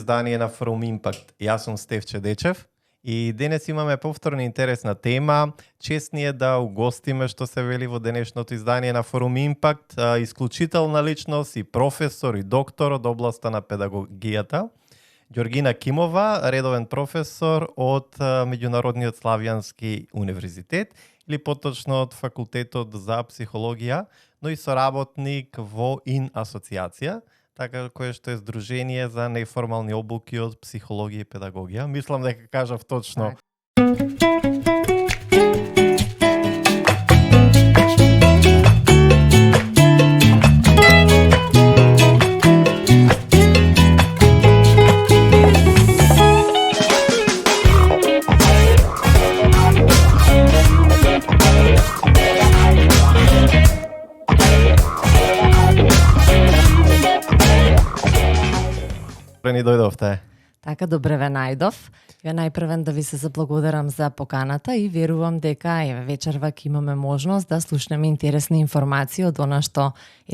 издание на Форум Импакт. Јас сум Стефче Дечев и денес имаме повторно интересна тема. Чест ни е да угостиме, што се вели во денешното издание на Форум Импакт, исклучителна личност и професор и доктор од областа на педагогијата. Ѓоргина Кимова, редовен професор од Меѓународниот славјански универзитет или поточно од Факултетот за психологија, но и соработник во ИН асоциација, така кое што е Здружение за неформални обуки од психологија и педагогија. Мислам дека кажав точно. Ни дојдовте. Така, добре ве најдов. Ја најпрвен да ви се заблагодарам за поканата и верувам дека вечерва ќе имаме можност да слушнеме интересни информации од она што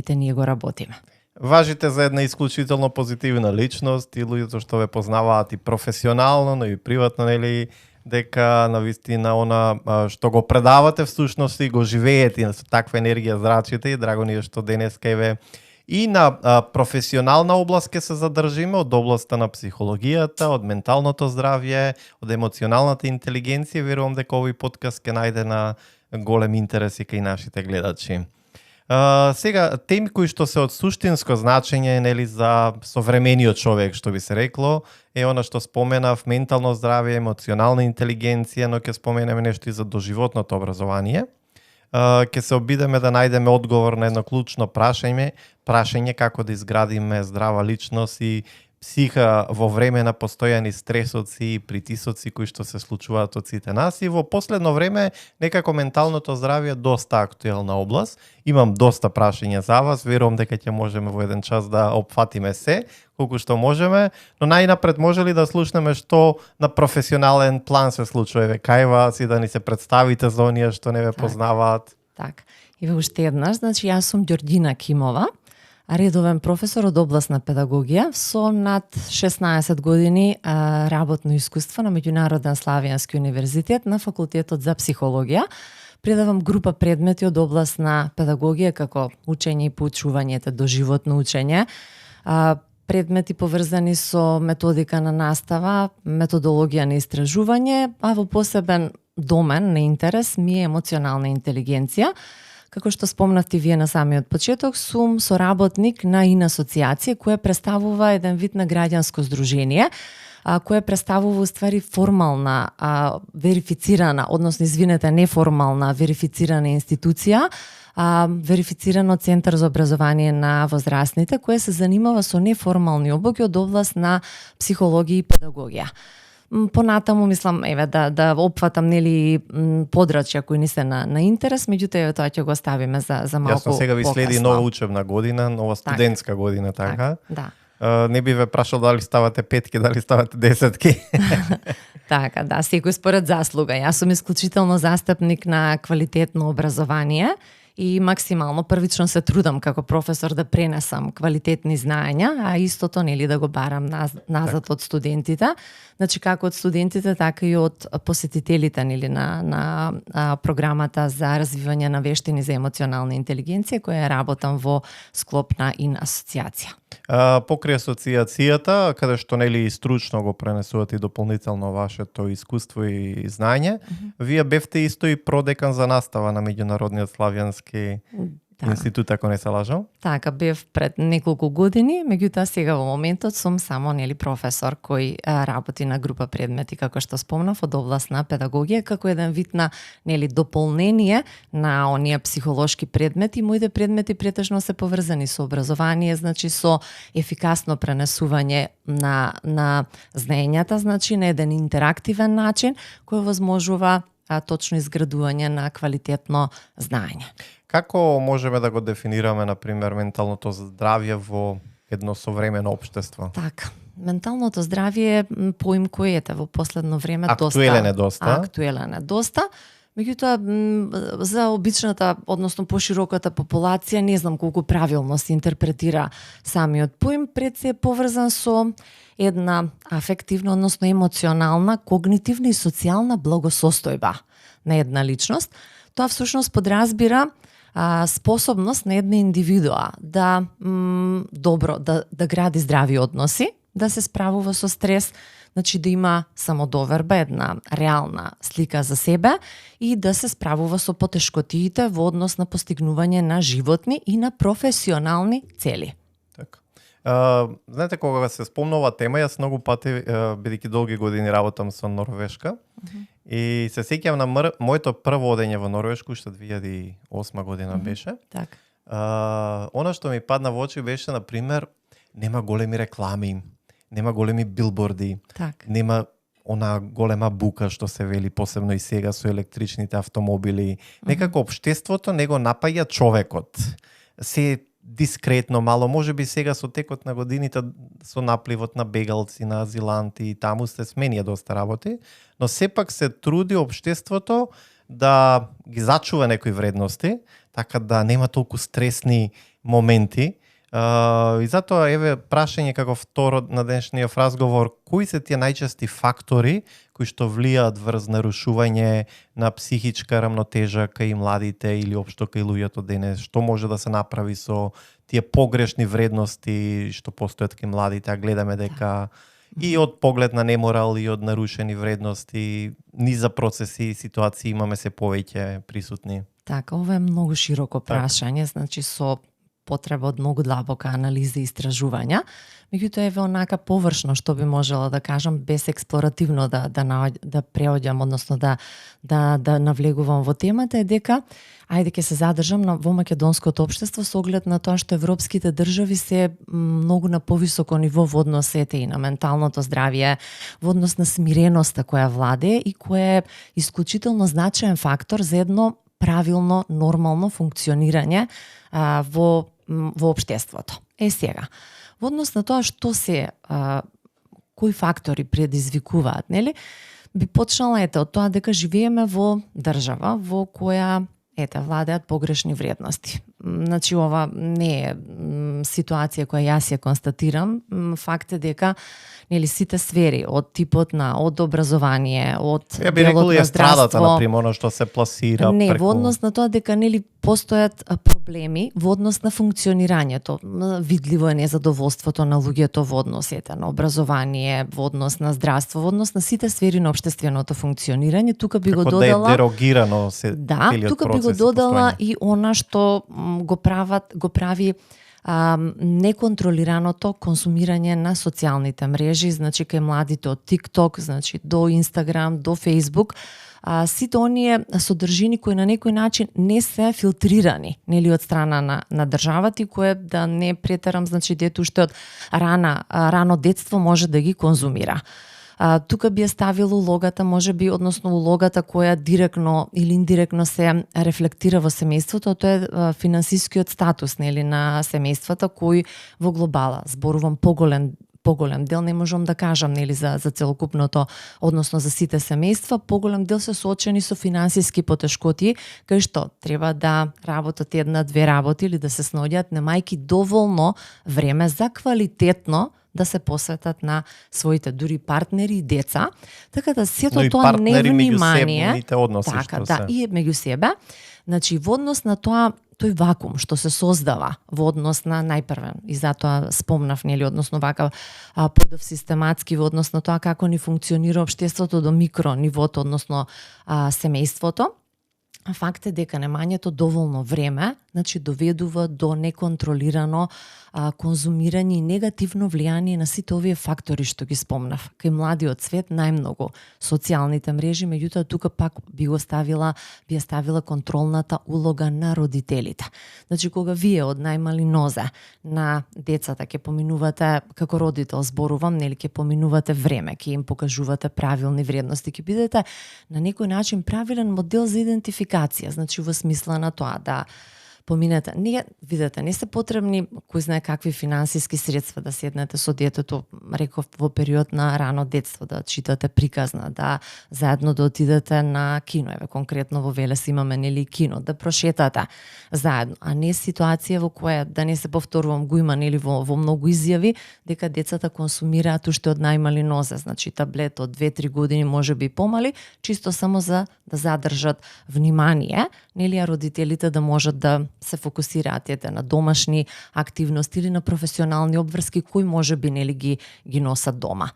ние го работиме. Важите за една исклучително позитивна личност и луѓето што ве познаваат и професионално, но и приватно, нели, дека навистина она што го предавате всушност и го живеете со таква енергија зрачите и драго ни е што денес кај ве и на професионална област ке се задржиме, од областа на психологијата, од менталното здравје, од емоционалната интелигенција. Верувам дека овој подкаст ке најде на голем интерес и кај нашите гледачи. Сега, теми кои што се од суштинско значење, нели, за современиот човек, што би се рекло, е она што споменав, ментално здравје, емоционална интелигенција, но ќе споменеме нешто и за доживотното образование. Ќе се обидеме да најдеме одговор на едно клучно прашање како да изградиме здрава личност и психа во време на постојани стресоци и притисоци кои што се случуваат од сите нас. И во последно време некако менталното здравје е доста актуелна област. Имам доста прашања за вас, верувам дека ќе можеме во еден час да опфатиме се, колку што можеме, но најнапред може ли да слушнеме што на професионален план се случува кај вас и да ни се представите за оние што не ве познаваат? Так. И уште еднаш, значи јас сум Ѓоргина Кимова, редовен професор од област на педагогија со над 16 години работно искуство на Меѓународен славјански универзитет на Факултетот за психологија. Предавам група предмети од област на педагогија како учење и поучување, доживотно учење, предмети поврзани со методика на настава, методологија на истражување, а во посебен домен на интерес ми е емоционална интелигенција. Како што спомнавте вие на самиот почеток, сум соработник на ИН асоциација, која представува еден вид на граѓанско здружение, која представува уствари формална, верифицирана, односно неформална верифицирана институција, верифицирано Центар за образование на возрастните, која се занимава со неформални обуки од област на психологија и педагогија. Понатаму мислам да опфатам нели подрачја кои не се на интерес, меѓутоа тоа ќе го оставиме за малку. Јасно, сега ви следи нова учебна година, нова студентска година, така? Да. Не би ве прашал дали ставате петки, дали ставате десетки. Така, да, секој според заслуга. Јас сум исклучително застапник на квалитетно образование и максимално првично се трудам како професор да пренесам квалитетни знаења, а истото нели да го барам назад од студентите. Значи како од студентите, така и од посетителите нели на програмата за развивање на вештини за емоционална интелигенција која работам во склоп на ИН асоциација. Покрај асоциацијата, каде што нели стручно го пренесувате и дополнително вашето искуство и знаење, вие бевте исто и продекан за настава на Меѓународниот славјански институт, ако не се лажам? Така, бев пред неколку години, меѓутоа сега во моментот сум само нели професор кој работи на група предмети, како што спомнав, од област на педагогија, како еден вид на нели дополнение на оние психолошки предмети. Моите предмети претежно се поврзани со образование, значи со ефикасно пренесување на знаењата, значи на еден интерактивен начин кој возможува точно изградување на квалитетно знаење. Како можеме да го дефинираме, например, менталното здравје во едно современо општество? Така, менталното здравје е поим кој во последно време актуелен е доста. Актуелен е доста. Меѓутоа, за обичната, односно пошироката популација, не знам колку правилно се интерпретира самиот поим, пред се е поврзан со една афективна, односно емоционална, когнитивна и социјална благосостојба на една личност. Тоа всушност подразбира способност на една индивидуа да да гради здрави односи, да се справува со стрес, значи да има самодоверба, една реална слика за себе и да се справува со потешкотиите во однос на постигнување на животни и на професионални цели. Така. Знаете, кога се спомнува тема, јас многу пати, бидејќи долги години работам со Норвешка, и се сеќавам на моето прво одење во Норвешка, уште 2008 година беше. Така. Она што ми падна во очи беше, например, нема големи реклами, нема големи билборди, нема она голема бука што се вели, посебно и сега со електричните автомобили. Некако општеството не го напаѓа човекот. Се дискретно, мало, можеби сега со текот на годините, со напливот на бегалци, на азиланти, таму се сменија доста работи, но сепак се труди општеството да ги зачува некои вредности, така да нема толку стресни моменти. И затоа еве прашање како второ на денешниот разговор, кои се тие најчести фактори кои што влијаат врз нарушување на психичка рамнотежа кај младите или општо кај луѓето денес, што може да се направи со тие погрешни вредности што постојат кај младите, а гледаме дека и од поглед на неморал и од нарушени вредности, низа процеси и ситуации имаме се повеќе присутни. Така, ова е многу широко прашање, значи со потреба од многу длабока анализа и истражувања. Меѓутоа еве онака површно што би можела да кажам, без експлоративно да преоѓам, односно да навлегувам во темата, е дека ајде ќе се задржам во македонското општество со оглед на тоа што европските држави се многу на повисоко ниво во односите и на менталното здравје, во однос на смиреноста која владее и која е исклучително значаен фактор за едно правилно, нормално функционирање во општеството. Сега, во однос на тоа што кои фактори предизвикуваат, нели? Би почнала од тоа дека живееме во држава во која владеат погрешни вредности. Значи ова не е ситуација која јас ја констатирам, факт е дека нели сите сфери од типот од образование, од делот на здравство, например, оно што се пласира не, преку... во однос на тоа дека нели постојат проблеми во однос на функционирањето. Видливо е незадоволството на луѓето во односите на образование, во однос на здравство, во однос на сите сфери на општественото функционирање. Тука би го додала да е дерогирано се целиот тука би го додала и она што го прави неконтролираното консумирање на социјалните мрежи, значи кај младите од TikTok, значи до Instagram, до Facebook, сите оние содржини кои на некој начин не се филтрирани, нели од страна на државата, и кое да не претерам, значи дете уште од рано детство може да ги конзумира. Тука би ја ставила улогата, можеби, односно улогата која директно или индиректно се рефлектира во семејството, тоа е финансискиот статус, нели, на семејствата кои во глобала, зборувам поголем дел, не можам да кажам, нели, за целокупното, односно за сите семејства, поголем дел се соочени со финансиски потешкоти, кај што треба да работат една-две работи или да се снаоѓаат немајки доволно време за квалитетно да се посветат на своите дури партнери и деца, така да сето тоа невнимание, така да, и меѓу себе, значи во однос на тој вакуум што се создава во однос на најпрвен, и затоа спомнав, нели, односно вака подов систематски во однос на тоа како ни функционира општеството до микро нивото, односно семејството. Факт е дека немањето доволно време, значи доведува до неконтролирано конзумирање и негативно влијание на сите овие фактори што ги спомнав. Кај младиот свет најмногу социјалните мрежи, меѓутоа тука пак би ја ставила контролната улога на родителите. Значи кога вие од најмали нозе на децата ќе поминувате, како родител зборувам, нели, ќе поминувате време, ќе им покажувате правилни вредности, ќе бидете на некој начин правилен модел за идентификација, значи во смисла на тоа да поминете. Видете, не се потребни кој знае какви финансиски средства да седнете со детето, реков во период на рано детство, да читате приказна, да заедно да отидете на кино, еве конкретно во Велес имаме нели кино, да прошетате заедно, а не ситуација во која, да не се повторувам, го има нели во многу изјави, дека децата консумираат уште од најмали нозе, значи таблет од 2-3 години, можеби помали, чисто само за да задржат внимание, нели, а родителите да можат да се фокусираат на домашни активности или на професионални обврски кои можеби нели ги носат дома.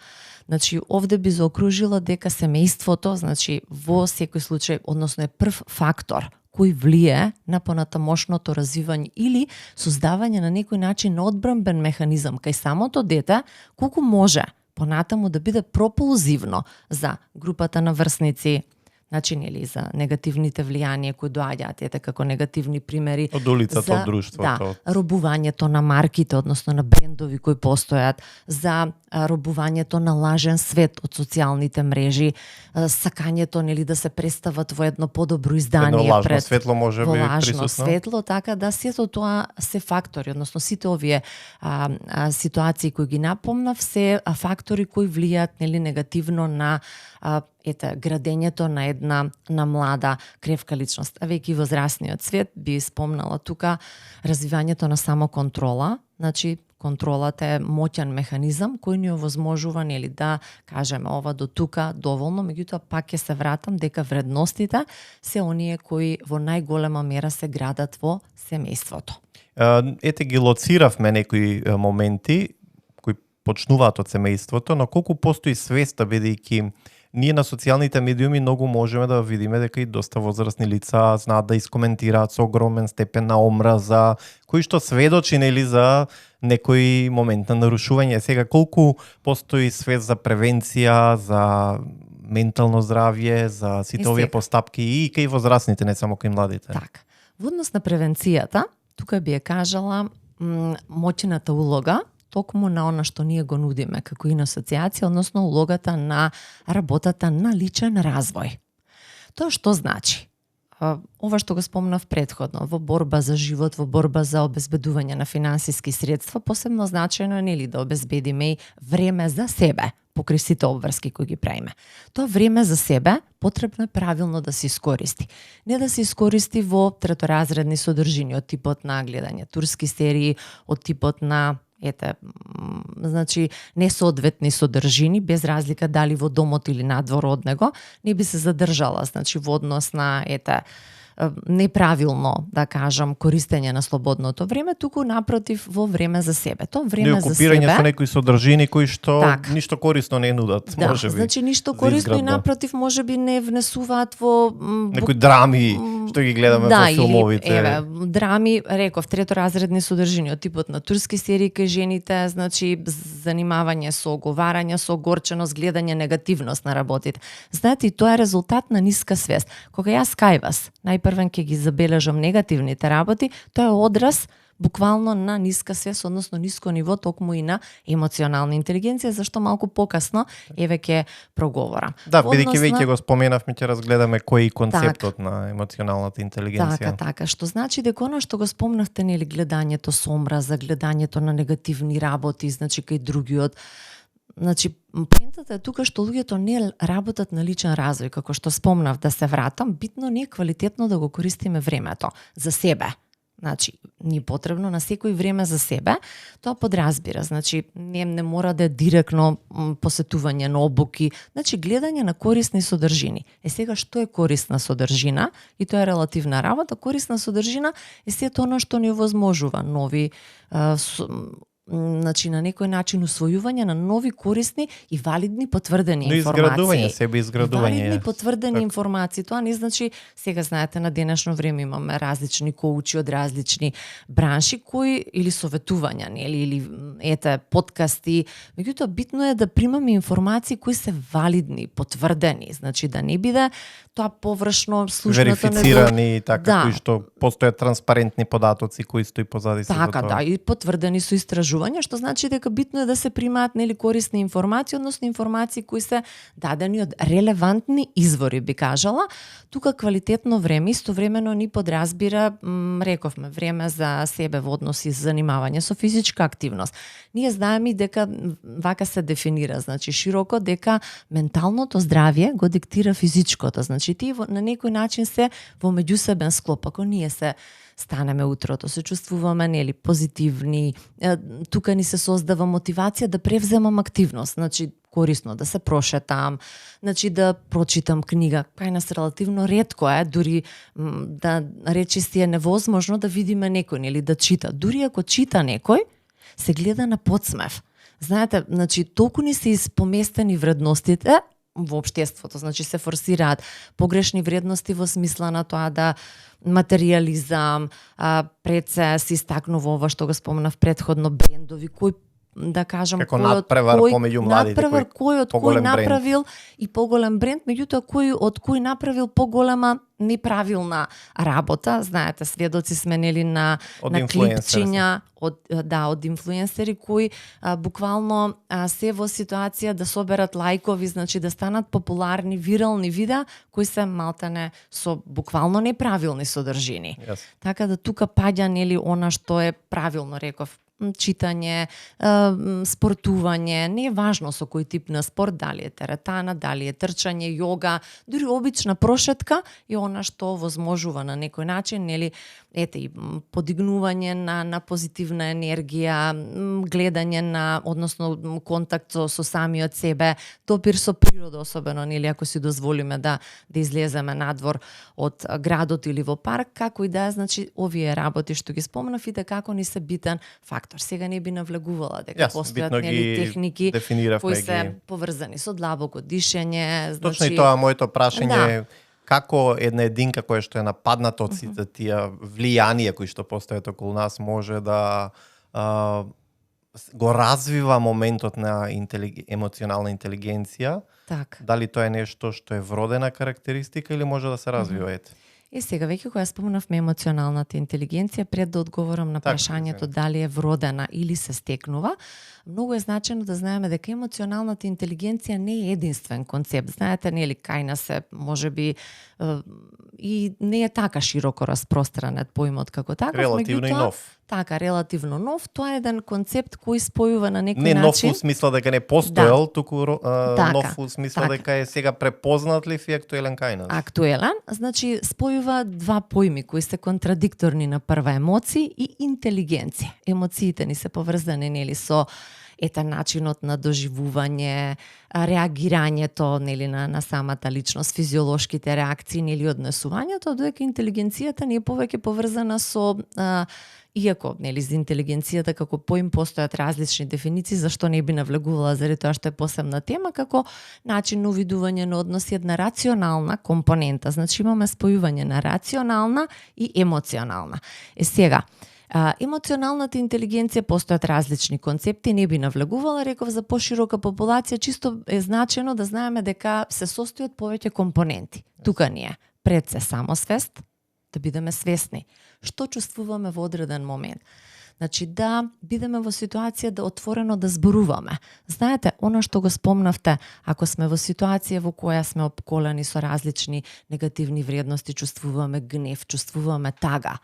Значи, овде би заокружила дека семејството, значи, во секој случај, односно е прв фактор кој влие на понатамошното развивање или создавање на некој начин на одбранбен механизам кај самото дете, колку може понатаму да биде пропулзивно за групата на врсници, значи нели за негативните влијанија кои доаѓаат како негативни примери од улицата, за, од друштвото, робувањето на марките, односно на брендови кои постојат, за робувањето на лажен свет од социјалните мрежи, сакањето нели да се представат во едно подобро издание, едно лажно пред светло може би лажно присутно. Светло, така да сето тоа се фактори, односно сите овие ситуации кои ги напомнав се фактори кои влијаат нели негативно на градењето на една млада кревка личност. А веќе возрастниот свет би спомнала тука развивањето на самоконтрола, значи контролата е моќен механизам кој ни овозможува нели да кажеме ова до тука доволно, меѓутоа пак ќе се вратам дека вредностите се оние кои во најголема мера се градат во семејството. Ете ги лоциравме некои моменти кои почнуваат од семејството, но колку постои свеста, бидејќи ние на социјалните медиуми многу можеме да видиме дека и доста возрастни лица знаат да искоментираат со огромен степен на омраза, кои што сведочи нели за некој момент на нарушување. Сега колку постои свест за превенција, за ментално здравје, за сите овие постапки и кај возрастните, не само кај младите. Така. Во однос на превенцијата, тука би ја кажала моќната улога токму на она што ние го нудиме како и на асоциација, односно улогата на работата на личен развој. Тоа што значи? Ова што го спомнав претходно, во борба за живот, во борба за обезбедување на финансиски средства, посебно значајно е нели да обезбедиме и време за себе покрај сите обврски кои ги правиме. Тоа време за себе потребно е правилно да се искористи. Не да се искористи во треторазредни содржини од типот на гледање турски серии, од типот на значи несоодветни содржини, без разлика дали во домот или надвор од него, не би се задржала, значи во однос на неправилно, да кажам, користење на слободното време, туку напротив во време за себе. Тоа време за себе. Окупирање со некои содржини кои што ништо корисно не нудат, можеби. Значи ништо корисно и напротив можеби не внесуваат во некои драми што ги гледаме во филмовите. Или, драми, реков, треторазредни содржини од типот на турски серии кај жените, значи занимавање со оговарање, со огорченост, гледање негативност на работите. Знаете, тоа е резултат на ниска свест. Кога јас кај вас најпрвен ќе ги забележам негативните работи, тоа е одраз буквално на ниска свест, односно ниско ниво токму и на емоционална интелигенција, зашто малку покасно еве ќе проговорам. Да, бидејќи веќе го споменавме, ќе разгледаме кој е концептот на емоционалната интелигенција. Така, што значи дека она што го спомнавте, нели, гледањето со омраза, гледањето на негативни работи, значи кај другиот. Значи, поентата е тука што луѓето не работат на личен развој, како што спомнав, да се вратам, битно не е квалитетно да го користиме времето за себе. Значи, ни потребно на секој време за себе, тоа подразбира, значи не мора да е директно посетување на обуки, значи гледање на корисни содржини. Сега што е корисна содржина? И тоа е релативна работа. Корисна содржина е сето оно што ни овозможува нови значи на некој начин усвојување на нови корисни и валидни потврдени информации. Себе изградување. Валидни потврдени информации. Тоа не значи, сега знаете, на денешно време имаме различни коучи од различни бранши кои или советувања, или подкасти. Меѓутоа битно е да примаме информации кои се валидни, потврдени, значи да не биде тоа површно слушното, верифицирани, така кои што постојат транспарентни податоци кои стои позади сето тоа. Така, да, и потврдени со истражувања возможување, што значи дека битно е да се примаат нели корисни информации, односно информации кои се дадени од релевантни извори, би кажала. Тука квалитетно време истовремено ни подразбира, рековме, време за себе во односи за занимавање со физичка активност. Ние знаеме дека вака се дефинира, значи широко дека менталното здравје го диктира физичкото. Значи тие на некој начин се во меѓусебен склоп. Ако ние се станеме утрото, се чувствуваме нели позитивни, тука ни се создава мотивација да превземам активност, значи корисно да се прошетам, значи да прочитам книга. Кај нас релативно ретко е, дури да речиси е невозможно да видиме некој нели да чита. Дури ако чита некој, се гледа на подсмев. Знаете, значи толку ни се испоместени вредностите во општеството, значи се форсираат погрешни вредности во смисла на тоа да материјализам, пред се истакнува ова што го споменав претходно, брендови кои да кажам како надпревар помеѓу младите, кој од кој направил и поголем бренд, меѓутоа кој од кој направил поголема неправилна работа. Знаете, сведоци сме нели на клипчиња од инфлуенсери кои буквално се во ситуација да соберат лајкови, значи да станат популарни вирални видеа кои се малтане со буквално неправилни содржини. Yes. Така да тука паѓа нели она што е правилно, реков, читање, спортување, не е важно со кој тип на спорт, дали е теретана, дали е трчање, јога, дури обична прошетка е она што возможува на некој начин, нели, ете и подигнување на позитивна енергија, гледање на, односно контакт со самиот себе, допир со природа, особено нели ако си дозволиме да излеземе надвор од градот или во парк, како и да е, значи овие работи што ги споменав и како ни се битен фактор. Сега не би навлегувала дека постојат нели техники кои се поврзани со длабоко дишење, значи точно и тоа моето прашање, како една единка која што е нападната од сите тие влијанија кои што постојат околу нас може да го развива моментот на емоционална интелигенција. Так. Дали тоа е нешто што е вродена карактеристика или може да се развива ете? И сега веќе кога спомнавме емоционалната интелигенција, пред да одговорам на прашањето дали е вродена или се стекнува, многу е значено да знаеме дека емоционалната интелигенција не е единствен концепт. Знаете, нели кај нас се можеби и не е така широко распространет поимот како таков, релативно и нов. Така, релативно нов. Тоа е еден концепт кој спојува на некој начин. Не нов начин. во смисла дека не постоел, туку нов во смисла дека е сега препознатлив и актуелен кај нас. Актуелен, значи спојува два поими кои се контрадикторни на прва, емоции и интелигенција. Емоциите ни се поврзани нели со начинот на доживување, реагирањето нели на самата личност, физиолошките реакции нели однесувањето, додека интелигенцијата ни е повеќе поврзана со иако нели за интелигенцијата како поим постојат различни дефиниции, зашто не би навлегувала заради тоа што е посебна тема, како начин на увидување на односи една рационална компонента. Значи имаме спојување на рационална и емоционална. Сега, емоционалната интелигенција постојат различни концепти, не би навлегувала, реков за поширока популација, чисто е значено да знаеме дека се состои од повеќе компоненти. Тука ни е пред се самосвест, да бидеме свесни што чувствуваме во одреден момент. Значи да бидеме во ситуација да отворено да зборуваме. Знаете, она што го спомнавте, ако сме во ситуација во која сме опколени со различни негативни вредности, чувствуваме гнев, чувствуваме тага,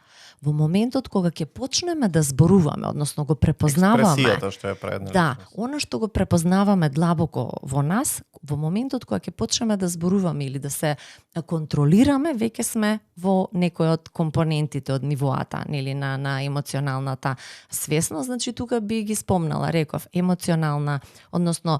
во моментот кога ќе почнеме да зборуваме, односно го препознаваме, експресијата што е предна. Да, она што го препознаваме длабоко во нас, во моментот кога ќе почнеме да зборуваме или да се контролираме, веќе сме во некој од компонентите од нивоата, нели на емоционалната свесност. Значи тука би ги спомнала, реков, емоционална, односно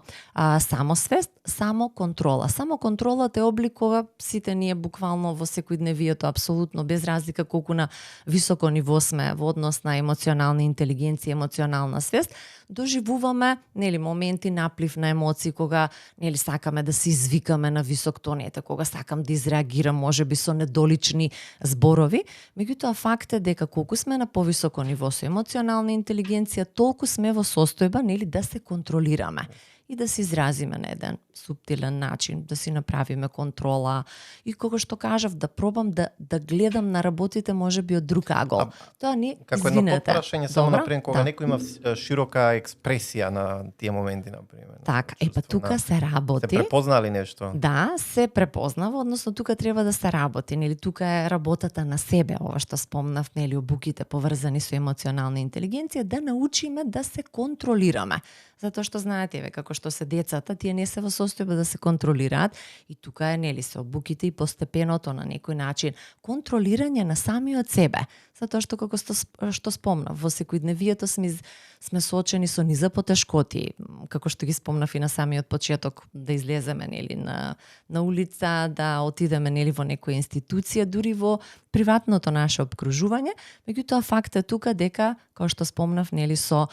самосвест, самоконтрола. Самоконтролата е обликува сите ние буквално во секојдневието, апсолутно без разлика колку на високо ниво сме во однос на емоционална интелигенција, емоционална свест, доживуваме нели моменти наплив на емоции кога нели сакаме да се извикаме на висок тон, кога сакам да изреагирам можеби со недолични зборови, меѓутоа факт е дека колку сме на повисоко ниво со емоционална интелигенција, толку сме во состојба нели да се контролираме. и да се изразиме на еден суптилен начин, да си направиме контрола и кога што кажав да пробам да гледам на работите можеби од друг агол. Тоа не Како едно извинете. подпрашање, само Добро? например кога некој има широка експресија на тие моменти, например. Така, па тука се работи. Се препознали нешто? Да, се препознава, односно тука треба да се работи, нели тука е работата на себе, ова што спомнав, нели обуките поврзани со емоционална интелигенција, да научиме да се контролираме. Затоа што знаете, како што се децата, тие не се во состојба да се контролираат и тука е нели се обуките и постепеното на некој начин контролирање на самиот себе. Затоа што како што спомнав, во секојдневието сме соочени со низа потешкоти, како што ги спомнав и на самиот почеток, да излеземе нели на улица, да отидеме нели во некоја институција, дури во приватното наше обкружување, меѓутоа факт е тука дека, како што спомнав, нели со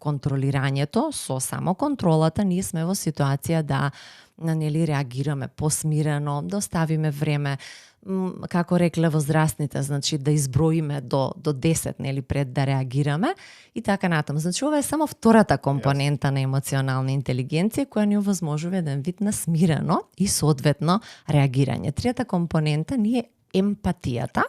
контролирањето, со самоконтролата, ние сме во ситуација да нели реагираме посмирено, да оставиме време, како рекле возрастните, значи да изброиме до 10 нели пред да реагираме и така натаму. Значи ова е само втората компонента на емоционална интелигенција која ни овозможува еден вид на смирено и соодветно реагирање. Трета компонента ни е емпатијата.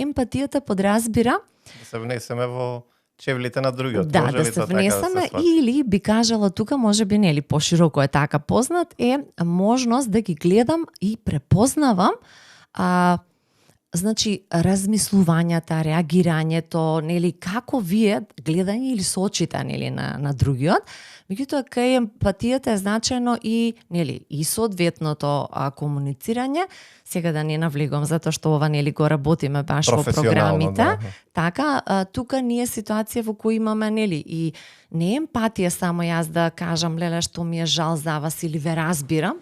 Емпатијата подразбира да се внесеме во чевлите на другиот. Да, да се внесеме или би кажала тука, можеби нели пошироко е така познат, е можност да ги гледам и препознавам значи размислувањата, реагирањето, нели како вие гледање или со очите нели на другиот. Меѓутоа кај емпатијата е значено и нели и соодветното комуницирање. Сега да не навлегувам затоа што ова нели го работиме баш во програмите. Да. Така, тука ние ситуација во која имаме нели и не емпатија само јас да кажам леле што ми е жал за вас или ве разбирам.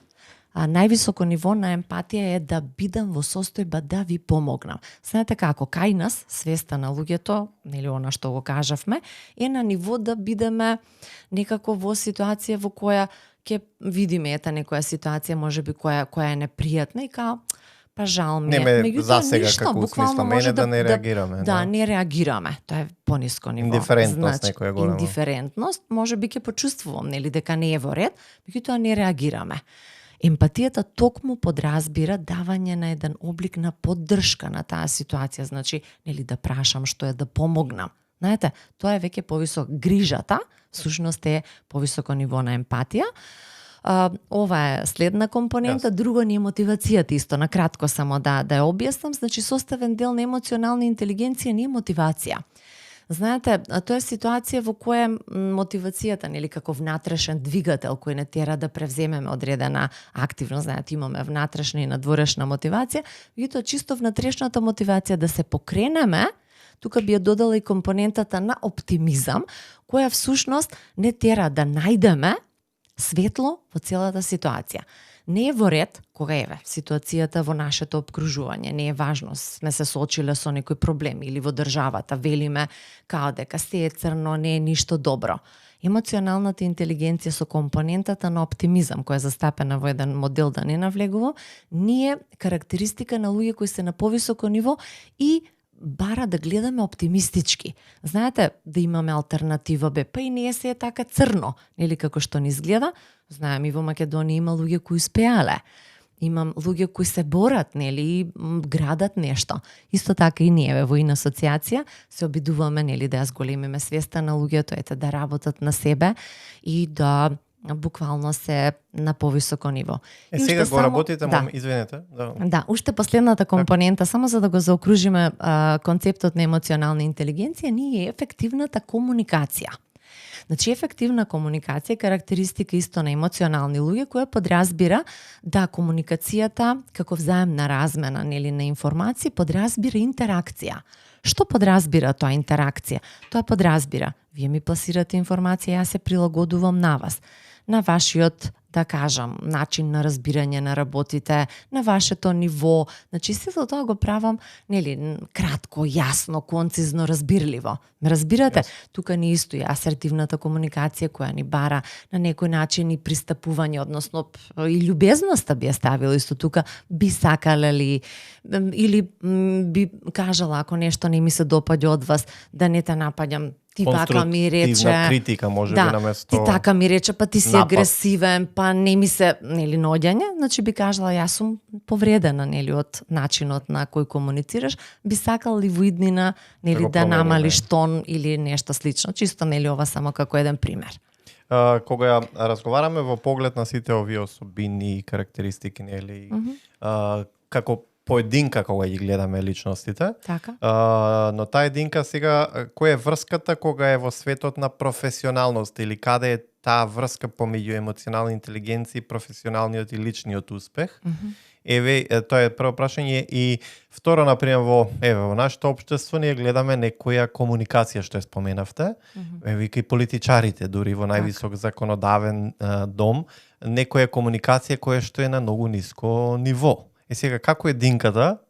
Највисоко ниво на емпатија е да бидам во состојба да ви помогнам. Знаете како, кај нас, свеста на луѓето, нели она што го кажавме, е на ниво да бидеме некако во ситуација во која ќе видиме некоја ситуација можеби која е непријатна и као па жал ми е. Меѓутоа засега како смисла мене да не реагираме. Да, не реагираме. Тоа е пониско ниво. Индиферентност некоја голема. Индиферентност, можеби ќе почувствувам нели дека не е во ред, меѓутоа не реагираме. Емпатијата токму подразбира давање на еден облик на поддршка на таа ситуација, значи нели да прашам што е да помогнам. Знаете, тоа е веќе повисок грижата, всушност е повисоко ниво на емпатија. Ова е следна компонента, друго ни е мотивацијата исто, на кратко само да ја објаснам, значи составен дел на емоционална интелигенција не е мотивација. Знаете, тоа е ситуација во која мотивацијата, нели како внатрешен двигател кој не тера да превземеме одредена активност, знаете, имаме внатрешна и надворешна мотивација, меѓутоа чисто внатрешната мотивација да се покренеме, тука би ја додала и компонентата на оптимизам, која всушност не тера да најдеме светло во целата ситуација. Не е во ред кога еве ситуацијата во нашето обкружување, не е важно, сме се соочиле со некој проблем или во државата велиме као дека се е црно, не е ништо добро. Емоционалната интелигенција со компонентата на оптимизам, која е застапена во еден модел да не навлегувам, ние карактеристика на луѓе кои се на повисоко ниво и бара да гледаме оптимистички. Знаете, да имаме алтернатива, па и не се е така црно, нели како што ни изгледа. Знаем и во Македонија има луѓе кои успеале. Имам луѓе кои се борат, нели, и градат нешто. Исто така и ние во Ин асоциација се обидуваме, нели, да ја зголемиме свеста на луѓето, да работат на себе и да буквално се на повисоко ниво. Сега го работите, извинете. Да, уште последната компонента, само за да го заокружиме концептот на емоционална интелигенција, ние е ефективната комуникација. Значи, ефективна комуникација е карактеристика исто на емоционални луѓе, која подразбира да комуникацијата како взаемна размена нели на информации подразбира интеракција. Што подразбира тоа интеракција? Тоа подразбира, вие ми пласирате информација, јас се прилагодувам на вас, на вашиот, да кажам, начин на разбирање на работите, на вашето ниво. Значи, сето тоа го правам, нели, кратко, јасно, концизно, разбирливо. Ме разбирате? Тука ни исто и асертивната комуникација која ни бара на некој начин и пристапување, односно и љубезноста би ја ставила исто тука, би сакале ли или би кажала ако нешто не ми се допаѓа од вас, да не те напаѓам ти вака ми рече, критика може да, би наместо. ти така ми рече, па ти си напад. агресивен, па не ми се, нели, наоѓање, значи би кажала јас сум повредена, нели, од начинот на кој комуницираш, би сакал ли во иднина, нели, го да промениме. намалиш тон или нешто слично, чисто, нели, ова само како еден пример. Кога ја разговараме во поглед на сите овие особини и карактеристики, нели, како поединка кога ги гледаме личностите, Така? но таа единка сега, која е врската кога е во светот на професионалност или каде е таа врска помеѓу емоционална интелигенција и професионалниот и личниот успех? Еве, тоа е прво прашање и второ, например, во нашето општество ние гледаме некоја комуникација што ја споменавте, еве и политичарите дури во највисок законодавен дом, некоја комуникација која што е на многу ниско ниво. Сега, како единката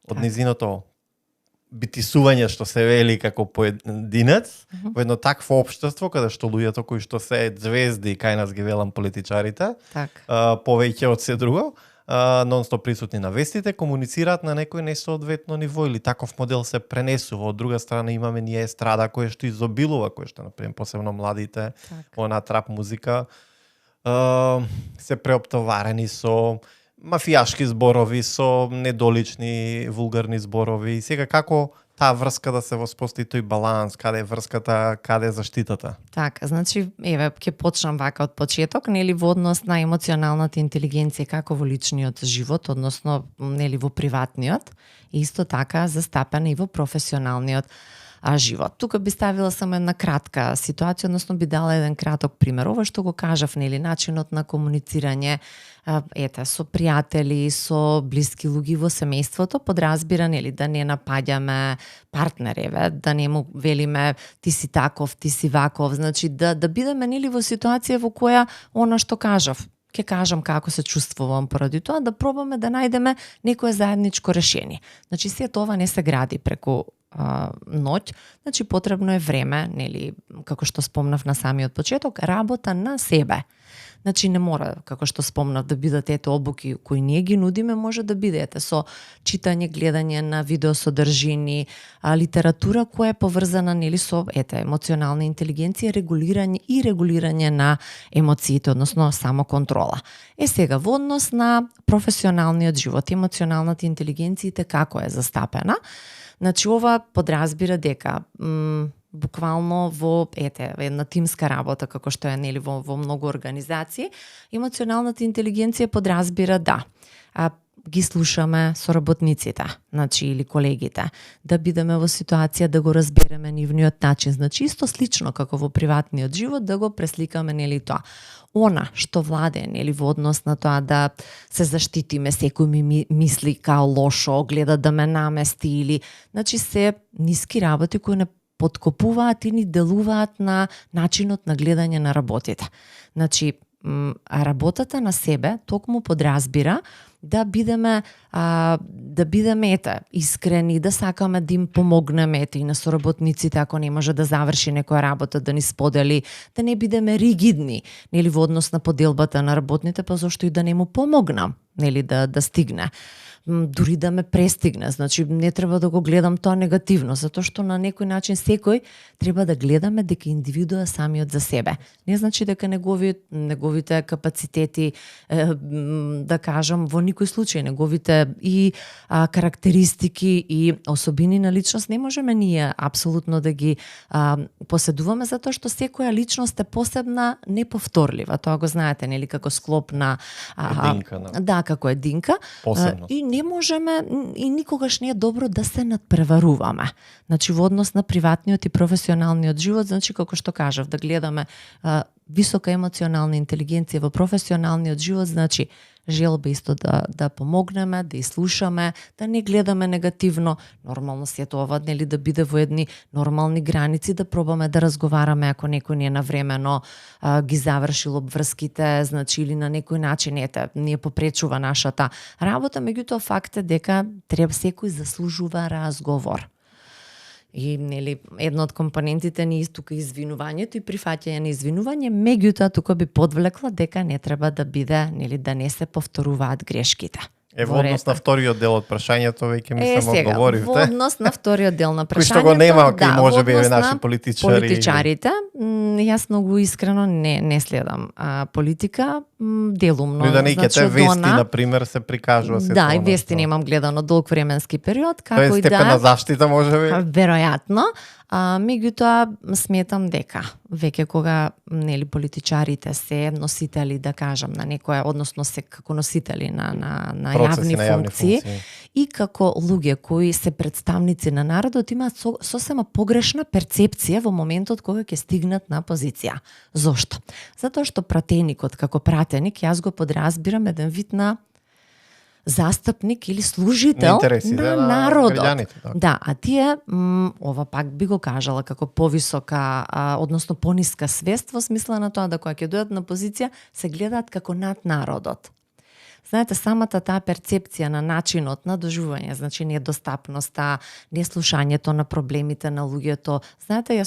од низиното битисување што се вели како поединец, во едно такво општество каде што луѓето кои што се звезди, кај нас ги велам политичарите, повеќе од се друго, нон-стоп присутни на вестите, комуницираат на некој несоодветно ниво или таков модел се пренесува. Од друга страна имаме ние естрада која што изобилува, која што, например, посебно младите, она трап музика, се преоптоварени со мафијашки зборови, со недолични, вулгарни зборови. И сега како таа врска да се воспостави тој баланс, каде е врската, каде е заштитата? Така, значи, еве, ќе почнам вака од почеток, нели, во однос на емоционалната интелигенција како во личниот живот, односно, нели, во приватниот, и исто така застапена и во професионалниот живот. Тука би ставила само една кратка ситуација, односно би дала еден краток пример. Ова што го кажав, нели, начинот на комуницирање, со пријатели, со блиски луѓе во семејството, подразбира, нели, да не напаѓаме партнереве, да не му велиме ти си таков, ти си ваков, значи да бидеме, нели, во ситуација во која она што кажав, ќе кажам како се чувствувам поради тоа, да пробаме да најдеме некое заедничко решение. Значи сето ова не се гради преку ноќ, значи потребно е време, нели, како што спомнав на самиот почеток, работа на себе. Значи не мора, како што спомнав, да бидат обуки кои ние ги нудиме, може да бидете со читање, гледање на видеосодржини, литература која е поврзана, нели, со емоционална интелигенција, регулирање на емоциите, односно самоконтрола. Сега во однос на професионалниот живот, емоционалната интелигенција како е застапена? Значи ова подразбира дека буквално во една тимска работа како што е, нели, во многу организации, емоционалната интелигенција подразбира ги слушаме соработниците, значи или колегите, да бидеме во ситуација да го разбереме нивниот начин, значи исто слично како во приватниот живот, да го пресликаме, нели, тоа. Она што владе, нели, во однос на тоа да се заштитиме, секој ми мисли као лошо, гледа да ме намести или, значи се ниски работи кои не подкопуваат и ни делуваат на начинот на гледање на работите. Значи, работата на себе токму подразбира да бидеме искрени, да сакаме да им помогнеме и на соработниците ако не може да заврши некоја работа, да ни сподели, да не бидеме ригидни, нели, во однос на поделбата на работните, па зошто и да не му помогнам, нели, да стигне. Дури да ме престигне, значи не треба да го гледам тоа негативно, затоа што на некој начин секој треба да гледаме дека индивидуа самиот за себе. Не значи дека неговите капацитети, да кажам, во никој случај неговите и карактеристики и особини на личност не можеме ние апсолутно да ги поседуваме, затоа што секоја личност е посебна, неповторлива. Тоа го знаете, нели, како склоп на единка, да, како единка. Посебност. И не можеме и никогаш не е добро да се надпреваруваме. Значи во однос на приватниот и професионалниот живот, значи како што кажав, да гледаме висока емоционална интелигенција во професионалниот живот, значи желба исто да помогнеме, да изслушаме, да не гледаме негативно, нормално сето ова, нели, да биде во едни нормални граници, да пробаме да разговараме ако некој не е навремено ги завршил обврските, значи или на некој начин не попречува нашата работа, меѓутоа факт е дека треба секој заслужува разговор. И, нели, една од компонентите ни тука извинувањето и прифаќање на извинување, меѓутоа тука би подвлекла дека не треба да биде, нели, да не се повторуваат грешките. Во однос на вториот дел од прашањето веќе мислам одговоривте. Во однос на вториот дел на прашањето. Кој што го нема, кој може би во однос наши на политичари. Јас многу искрено не следам политика, делумно. Но да не значи, те вести, на пример, се прикажува се да, тоа. и вести немам гледано долг временски период, Тоа како е и степен на да. заштита, може би? Веројатно. Меѓутоа сметам дека веќе кога нели политичарите се носители, да кажам, на некоја, односно се како носители на Процеси, јавни функции и како луѓе кои се представници на народот имаат сосема погрешна перцепција во моментот кога ќе стигнат на позиција. Зошто? Затоа што пратеникот како пратеник јас го подразбирам еден вид на застапник или служител на народот. Да, а тие, ова пак би го кажала како повисока, односно пониска свест во смисла на тоа да кога ќе дојдат на позиција се гледаат како над народот. Знаете, самата таа перцепција на начинот на доживување, значи недостапноста, неслушањето на проблемите на луѓето, знаете,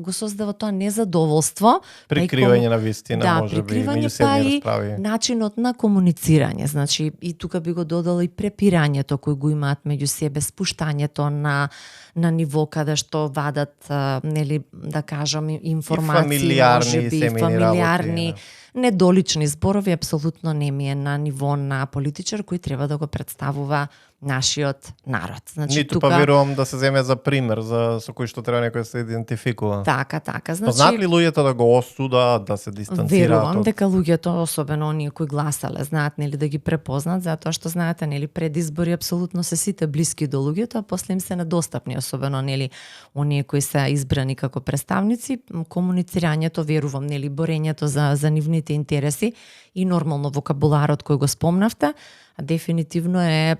го создава тоа незадоволство, прикривање на вистина, да, може би, меѓусебни расправи. Начинот на комуницирање, значи и тука би го додала и препирањето кој го имаат меѓу себе, спуштањето на ниво каде што вадат, нели, да кажам, информации, можеби фамилиарни, недолични зборови, апсолутно не ми е на ниво на политичар кој треба да го представува нашиот народ. Значи, ниту па верувам да се земе за пример со кој што треба некој да се идентификува. Така. Значи, знаат ли луѓето да го осудат, да се дистанцираат? Верувам дека луѓето, особено оние кои гласале, знаат нели да ги препознат, затоа што знаете нели пред избори апсолутно се сите блиски до луѓето, а после им се недостапни, особено нели оние кои се избрани како представници, комуницирањето, верувам нели борењето за нивните интереси и нормално вокабуларот кој го спомнавте, дефинитивно е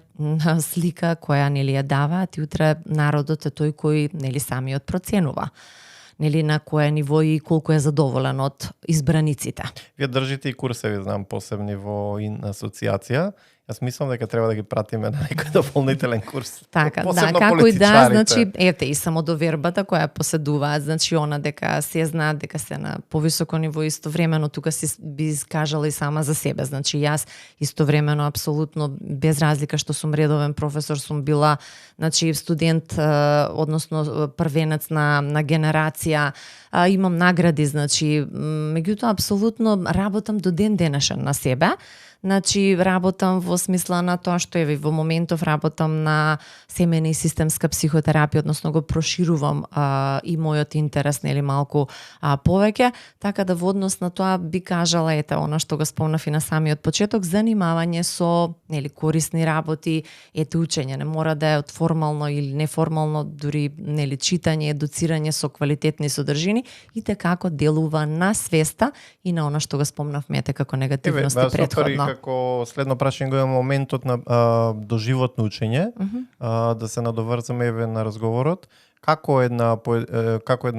слика која нели ја даваат и утре народот е тој кој нели самиот проценува нели на кое ниво и колку е задоволен од избраниците. Вие држите и курсеви, знам, посебни во асоциација. Јас мислам дека треба да ги пратиме на некој дополнителен курс. Така, да, како и да, значи, ете, и самодовербата која поседуваат, значи она дека се знаат дека се на повисоко ниво, истовремено тука си би кажала и сама за себе. Значи, јас истовремено апсолутно без разлика што сум редовен професор, сум била, значи, студент, односно првенец на генерација, имам награди, значи, меѓутоа апсолутно работам до ден денешен на себе. Значи, работам во смисла на тоа што еве во моментов работам на семејна и системска психотерапија, односно го проширувам и мојот интерес нели малку повеќе, така да во однос на тоа би кажала ете она што го спомнав и на самиот почеток, занимавање со нели корисни работи, ете учење, не мора да е од формално или неформално, дури нели читање, едуцирање со квалитетни содржини и како делува на свеста и на она што го спомнавме ете како негативности претходно. Како следно прашање го има моментот на доживотно учење, да се надоврзаме еве на разговорот, како една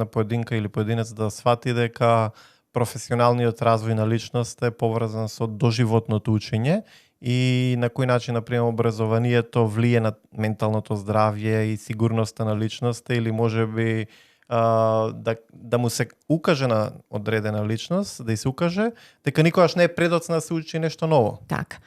поединка или поединец да свати дека професионалниот развој на личност е поврзан со доживотното учење и на кој начин, например, образованието влие на менталното здравје и сигурноста на личноста или можеби да му се укаже на одредена личност, да се укаже дека никогаш не е предоцна да се учи нешто ново. Така.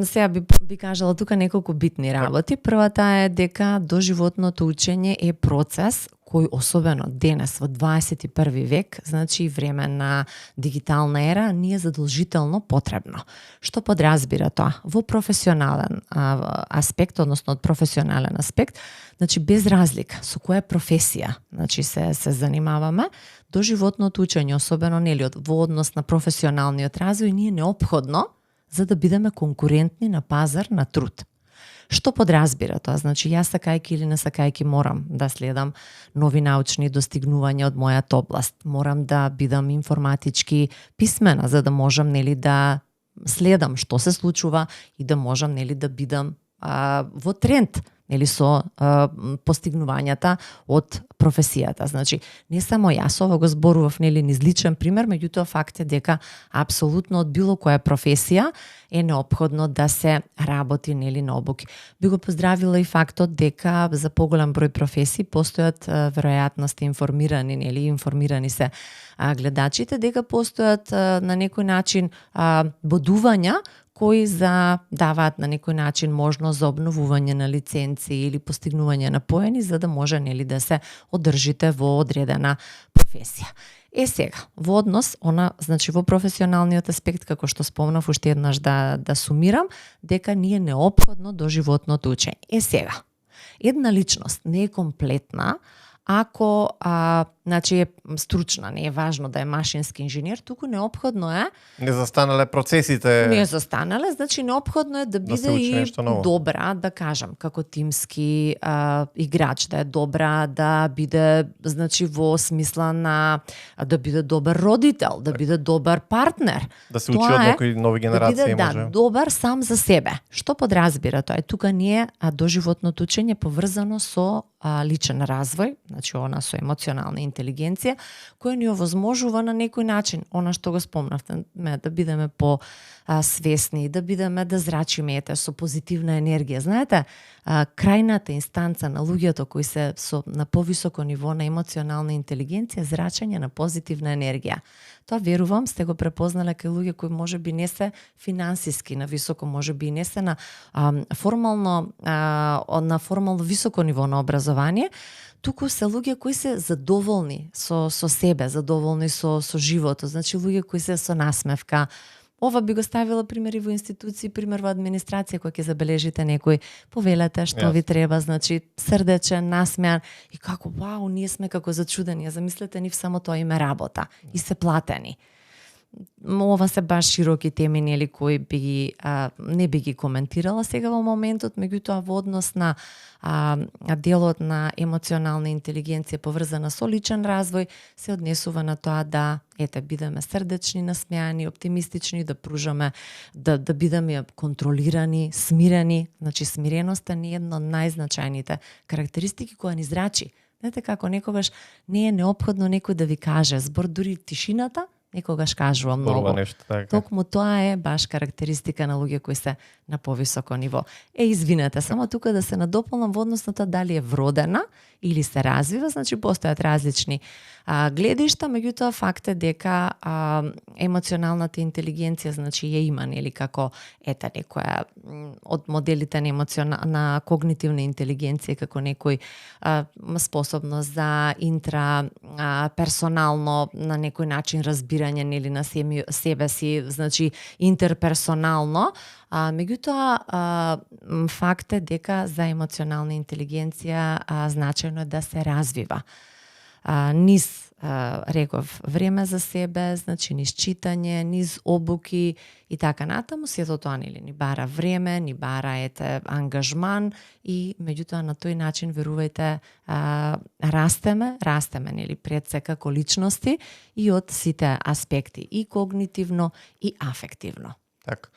Сега би кажала тука неколку битни работи. Првата е дека доживотното учење е процес кој особено денес во 21 век, значи време на дигитална ера, ни е задолжително потребно. Што подразбира тоа? Во професионален аспект, односно од професионален аспект, значи без разлика со која професија, значи се занимаваме, доживотното учење, особено нели во однос на професионалниот развој, ни е неопходно за да бидеме конкурентни на пазар на труд. Што подразбира тоа? Значи, јас сакајки или не сакајки морам да следам нови научни достигнувања од мојата област. Морам да бидам информатички писмена, за да можам нели да следам што се случува и да можам нели да бидам во тренд нели со постигнувањата од професијата. Значи, не само јас ово го зборував нели низ личен пример, меѓутоа факт е дека апсолутно од било која професија е неопходно да се работи нели на обуки. Би го поздравила и фактот дека за поголем број професии постојат веројатности информирани се гледачите дека постојат на некој начин бодувања кои даваат на некој начин можност за обновување на лиценци или постигнување на поени за да може нели да се одржите во одредена професија. Сега, во однос, значи во професионалниот аспект, како што спомнав уште еднаш да сумирам, дека ни е неопходно доживотното учење. Сега, една личност не е комплетна ако значи е стручна, не е важно да е машински инженер, туку неопходно е не застанале процесите. Не застанале, значи неопходно е да биде и добра, да кажам, како тимски играч, да е добра, да биде значи во смисла на да биде добар родител, да биде добар партнер. Да се учи од некои нови генерации, да биде, може. Добар сам за себе. Што подразбира тоа? Тука ние доживотното учење поврзано со личен развој, значи она со емоционална интелигенција, која ни овозможува на некој начин, она што го спомнавте, да бидеме свесни, да бидеме да зрачиме со позитивна енергија. Знаете, крајната инстанца на луѓето кои се на повисоко ниво на емоционална интелигенција, зрачање на позитивна енергија. Тоа верувам сте го препознале кај луѓе кои можеби не се финансиски на високо, можеби не се на формално високо ниво на образование, туку се луѓе кои се задоволни со себе, задоволни со животот, значи луѓе кои се со насмевка. Ова би го ставила примери во институции, пример во администрација, кој ќе забележите некој, повелете што ви треба, значи срдечен, насмеан и како вау, ние сме како зачудени, замислете нив само тоа име работа и се платени. Ова се баш широки теми, нели, кои не би ги коментирала сега во моментот, меѓутоа во однос на делот на емоционална интелигенција поврзана со личен развој се однесува на тоа да бидеме срдечни, насмеани, оптимистични, да пружаме, да бидеме контролирани, смирени. Значи смиреноста не е една од најзначајните карактеристики која ни зрачи. Знаете како некогаш не е неопходно некој да ви каже, збор дури тишината некогаш кажува многу. Токму тоа е баш карактеристика на луѓе кои се на повисоко ниво. Извинете, само тука да се надополнам во однос на тоа дали е вродена или се развива, значи постојат различни гледишта, меѓутоа факт е дека емоционалната интелигенција значи ја има, нели, како некоја од моделите на когнитивна интелигенција, како некој способност за персонално на некој начин разбирање, нели, на себе си, значи интерперсонално. Меѓутоа, факт е дека за емоционална интелигенција значајно е да се развива. Низ, реков, време за себе, значи низ читање, низ обуки и така натаму, сето тоа ни бара време, ни бара ангажман и меѓутоа на тој начин, верувајте, растеме, нели, пред се како личности и од сите аспекти, и когнитивно, и афективно. Така.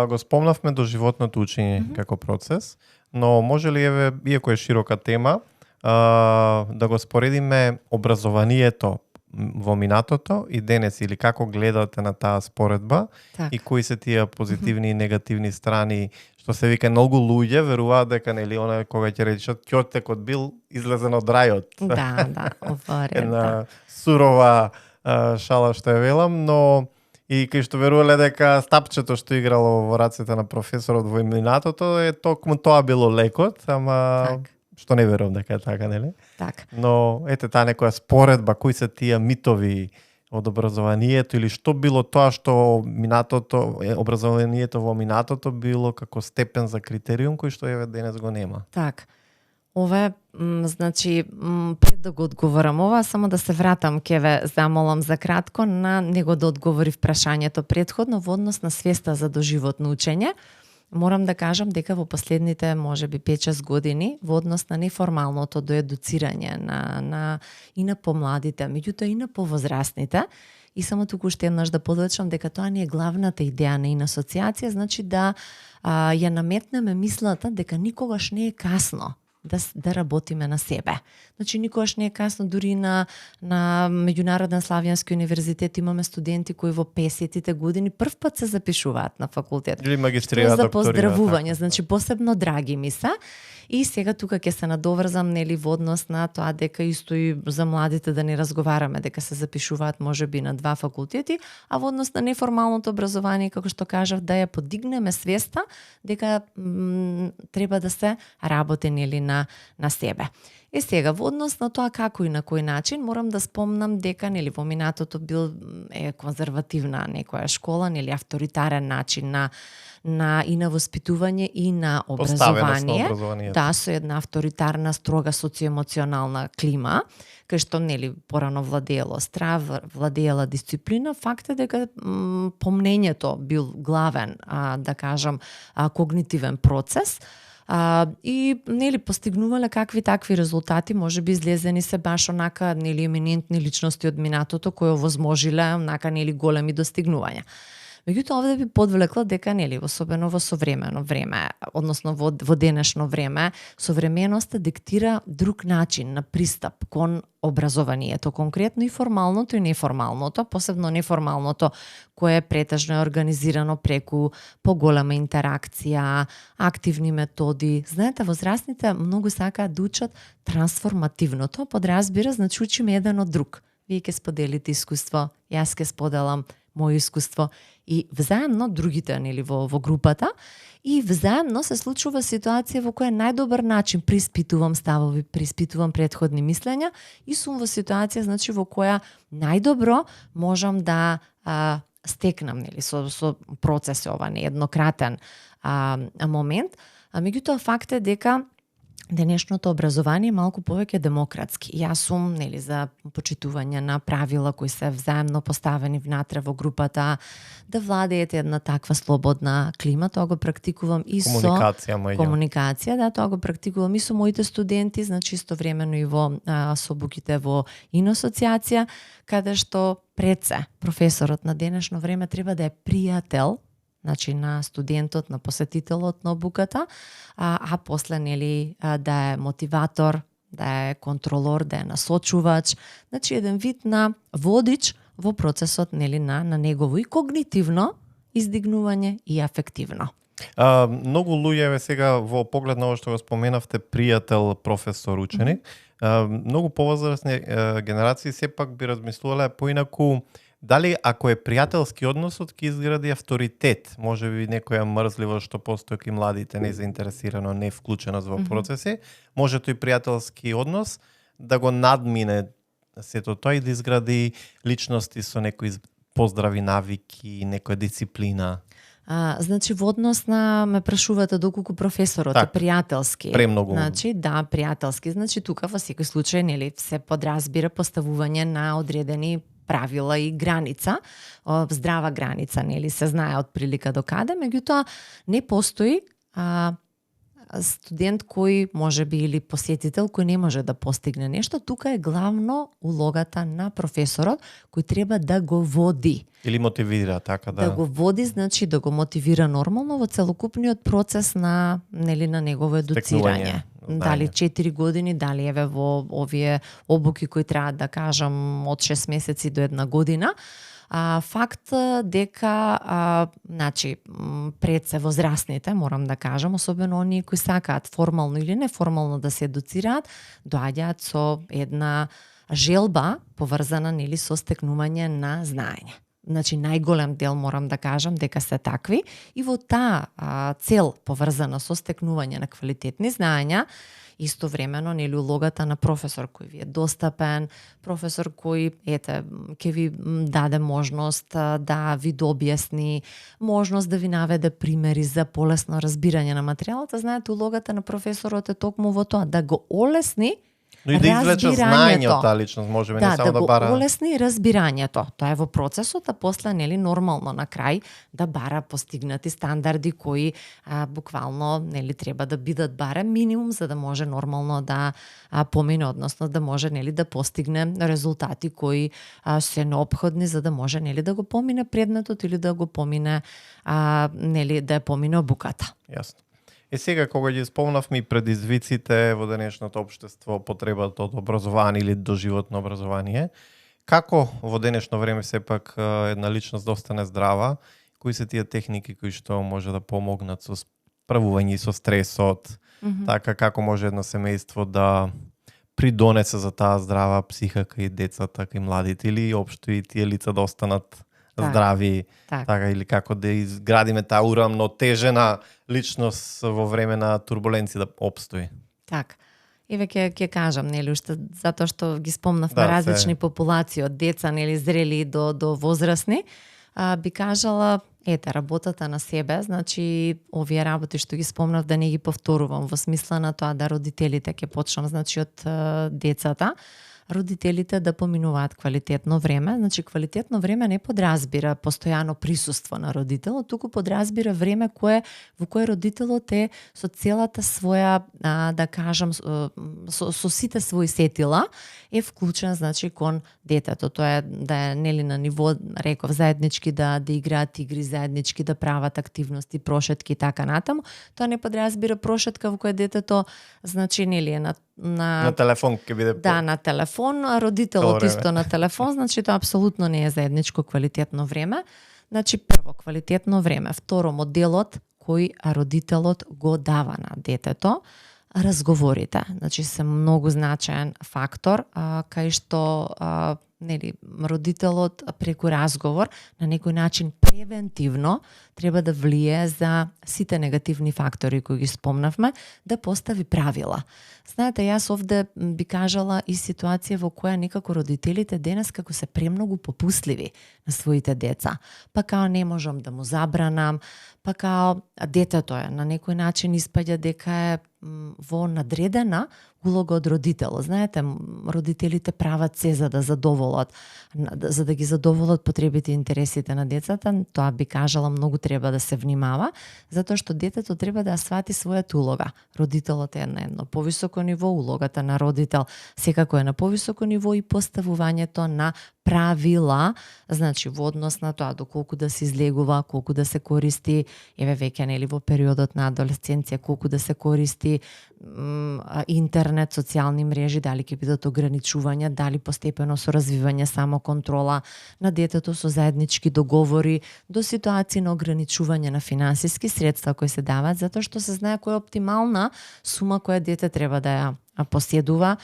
Го спомнавме до животното учење како процес, но може ли, иако е широка тема, да го споредиме образованието во минатото и денес, или како гледате на таа споредба и кои се тие позитивни и негативни страни, што се вика многу луѓе веруваат дека, нели, она кога ќе речат ќотекот бил излезен од рајот. Да, ова е една сурова шала што ја велам, но и кај што верувале дека стапчето што играло во рацете на професорот во минатото е токму тоа било лекот, ама што не верувам дека е така, нели? Так. Но таа некоја споредба, кои се тие митови од образованието или што било тоа што образованието во минатото било како степен за критериум кој што денес го нема. Так. Ова значи, пред да го одговорам ова, само да се вратам, ке ве замолам за кратко на него да одговори прашањето предходно во однос на свеста за доживотно учење. Морам да кажам дека во последните, можеби 5-6 години, во однос на неформалното доедуцирање и на помладите, меѓутоа и на повозрастните, И само туку уште еднаш да подвечам дека тоа не е главната идеја на ин асоциација, значи да ја наметнеме мислата дека никогаш не е касно да работиме на себе. Значи никогаш не е касно, дури на Меѓународен славјански универзитет имаме студенти кои во 50-тите години прв пат се запишуваат на факултет. Или Што е магистрира, за докторира. поздравување, така. значи посебно драги ми се. И сега тука ќе се надоврзам нели во однос на тоа дека исто и за младите да не разговараме дека се запишуваат можеби на 2 факултети, а во однос на неформалното образование, како што кажав, да ја подигнеме свеста дека треба да се работи нели на себе. Сега во однос на тоа како и на кој начин морам да спомнам дека нели во минатото бил конзервативна некоја школа, нели авторитарен начин и на воспитување и на Поставеност на образование. образованието. Да, со една авторитарна, строга социоемоционална клима, кај што нели порано владеело страв, владеела дисциплина, факт е дека помнењето бил главен, да кажам, когнитивен процес. И нели постигнувале какви такви резултати, можеби излезени се баш онака нели еминентни личности од минатото кои овозможиле онака нели големи достигнувања. Меѓутоа овде би подвлекла дека нели особено во современо време, односно во денешно време, современоста диктира друг начин на пристап кон образованието, конкретно и формалното и неформалното, посебно неформалното кое е претежно организирано преку поголема интеракција, активни методи. Знаете, возрастните многу сакаат да учат трансформативно. Тоа подразбира, значи учиме еден од друг. Вие ќе споделите искуство, јас ќе споделам моје искуство и взаемно другите нели во групата и взаемно се случува ситуација во која најдобар начин приспитувам ставови, приспитувам претходни мислења и сум во ситуација значи во која најдобро можам да стекнам нели со процес ова не еднократен момент. Меѓутоа факт е дека денешното образование е малку повеќе демократски. Јас сум нели за почитување на правила кои се взаемно поставени внатре во групата, да владеете една таква слободна клима, тоа го практикувам и комуникација, да, тоа го практикувам и со моите студенти, значи истовремено и во собуките во ин асоциација, каде што пред се професорот на денешно време треба да е пријател, значи на студентот, на посетителот на обуката, а после нели да е мотиватор, да е контролор, да е насочувач, значи еден вид на водич во процесот нели на негово и когнитивно издигнување и афективно. Многу луѓе сега во поглед на ова што го споменавте, пријател, професор, ученик, многу повозрасни генерации сепак би размислувале поинаку. Дали ако е пријателски односот ќе изгради авторитет, можеби некоја мрзливост што постои кај младите, незаинтересирано, не вклученост во процеси, може тој пријателски однос да го надмине сето тоа и да изгради личности со некои поздрави навики, некоја дисциплина. Значи во однос на ме прашувате доколку професорот е пријателски. Премногу. Значи да, пријателски. Значи тука во секој случај нели се подразбира поставување на одредени правила и граница, здрава граница, нели се знае од прилика до каде, меѓутоа не постои студент кој можеби или посетител кој не може да постигне нешто. Тука е главно улогата на професорот кој треба да го води. Или мотивира, така да. Да го води, значи да го мотивира нормално во целокупниот процес на негово едуцирање. Дали 4 години, дали еве во овие обуки кои траат да кажам од 6 месеци до 1 година. Факт дека значи пред се возрастните, морам да кажам, особено оние кои сакаат формално или неформално да се едуцираат, доаѓаат со една желба поврзана нели со стекнување на знаење. Значи најголем дел морам да кажам дека се такви и во таа цел поврзана со стекнување на квалитетни знаења, истовремено нели улогата на професор кој ви е достапен, професор кој ќе ви даде можност да ви дообјасни, можност да ви наведе примери за полесно разбирање на материјалот. Знаете, улогата на професорот е токму во тоа да го олесни Но и да извлече знаење од таа личност, може би не само да бара. Да го олесни разбирањето. Тоа е во процесот, а после нели нормално на крај да бара постигнати стандарди кои буквално нели треба да бидат барем минимум за да може нормално да помине, односно да може нели да постигне резултати кои се неопходни за да може нели да го помине предметот или да го помине нели да ја помине обуката. Јасно. Сега кога ги спомнавме и предизвиците во денешното општество, потребата од образование или доживотно образование, како во денешно време сепак една личност да остане здрава, кои се тие техники кои што може да помогнат со справување со стресот, така како може едно семејство да придонесе за таа здрава психа кај децата, кај младите или општо и тие лица да останат здрави, така или како да изградиме таа урамнотежена личност во време на турбуленција да обстои. Така. И веќе ќе кажам, нели, уште затоа што ги спомнавме различни популации од деца, нели, зрели до возрастни, би кажала, работата на себе, значи овие работи што ги спомнав да не ги повторувам во смисла на тоа да родителите ќе почнам, значи од децата, родителите да поминуваат квалитетно време. Значи, квалитетно време не подразбира постојано присуство на родителот, туку подразбира време во кое родителот е со целата своја, да кажам, со сите своји сетила, е вклучен, значи, кон детето. Тоа е да е нели на ниво, реков, заеднички да играат игри, заеднички да прават активности, прошетки и така натаму. Тоа не подразбира прошетка во која детето, значи, нели е на телефон ќе биде на телефон, а родителот исто на телефон, значи тоа апсолутно не е заедничко квалитетно време. Значи прво квалитетно време, второ моделот кој родителот го дава на детето, разговорите, значи се многу значаен фактор кај што нели родителот преку разговор на некој начин превентивно треба да влие за сите негативни фактори кои ги спомнавме, да постави правила. Знаете, јас овде би кажала и ситуација во која некако родителите денес како се премногу попустливи на своите деца. Па као не можам да му забранам, па као детето е на некој начин испаѓа дека е во надредена улога од родител. Знаете, родителите прават се за да задоволат, за да ги задоволат потребите и интересите на децата. Тоа би кажала многу треба да се внимава, затоа што детето треба да свати својата улога. Родителот е на едно повисоко ниво, улогата на родител секако е на повисоко ниво и поставувањето на правила, значи во однос на тоа доколку да се излегува, колку да се користи, еве веќе нели во периодот на адолесценција, колку да се користи интернет, социјални мрежи, дали ќе бидат ограничувања, дали постепено со развивање самоконтрола на детето со заеднички договори, до ситуации на ограничување на финансиски средства кои се дават, затоа што се знае која е оптимална сума која дете треба да ја поседува.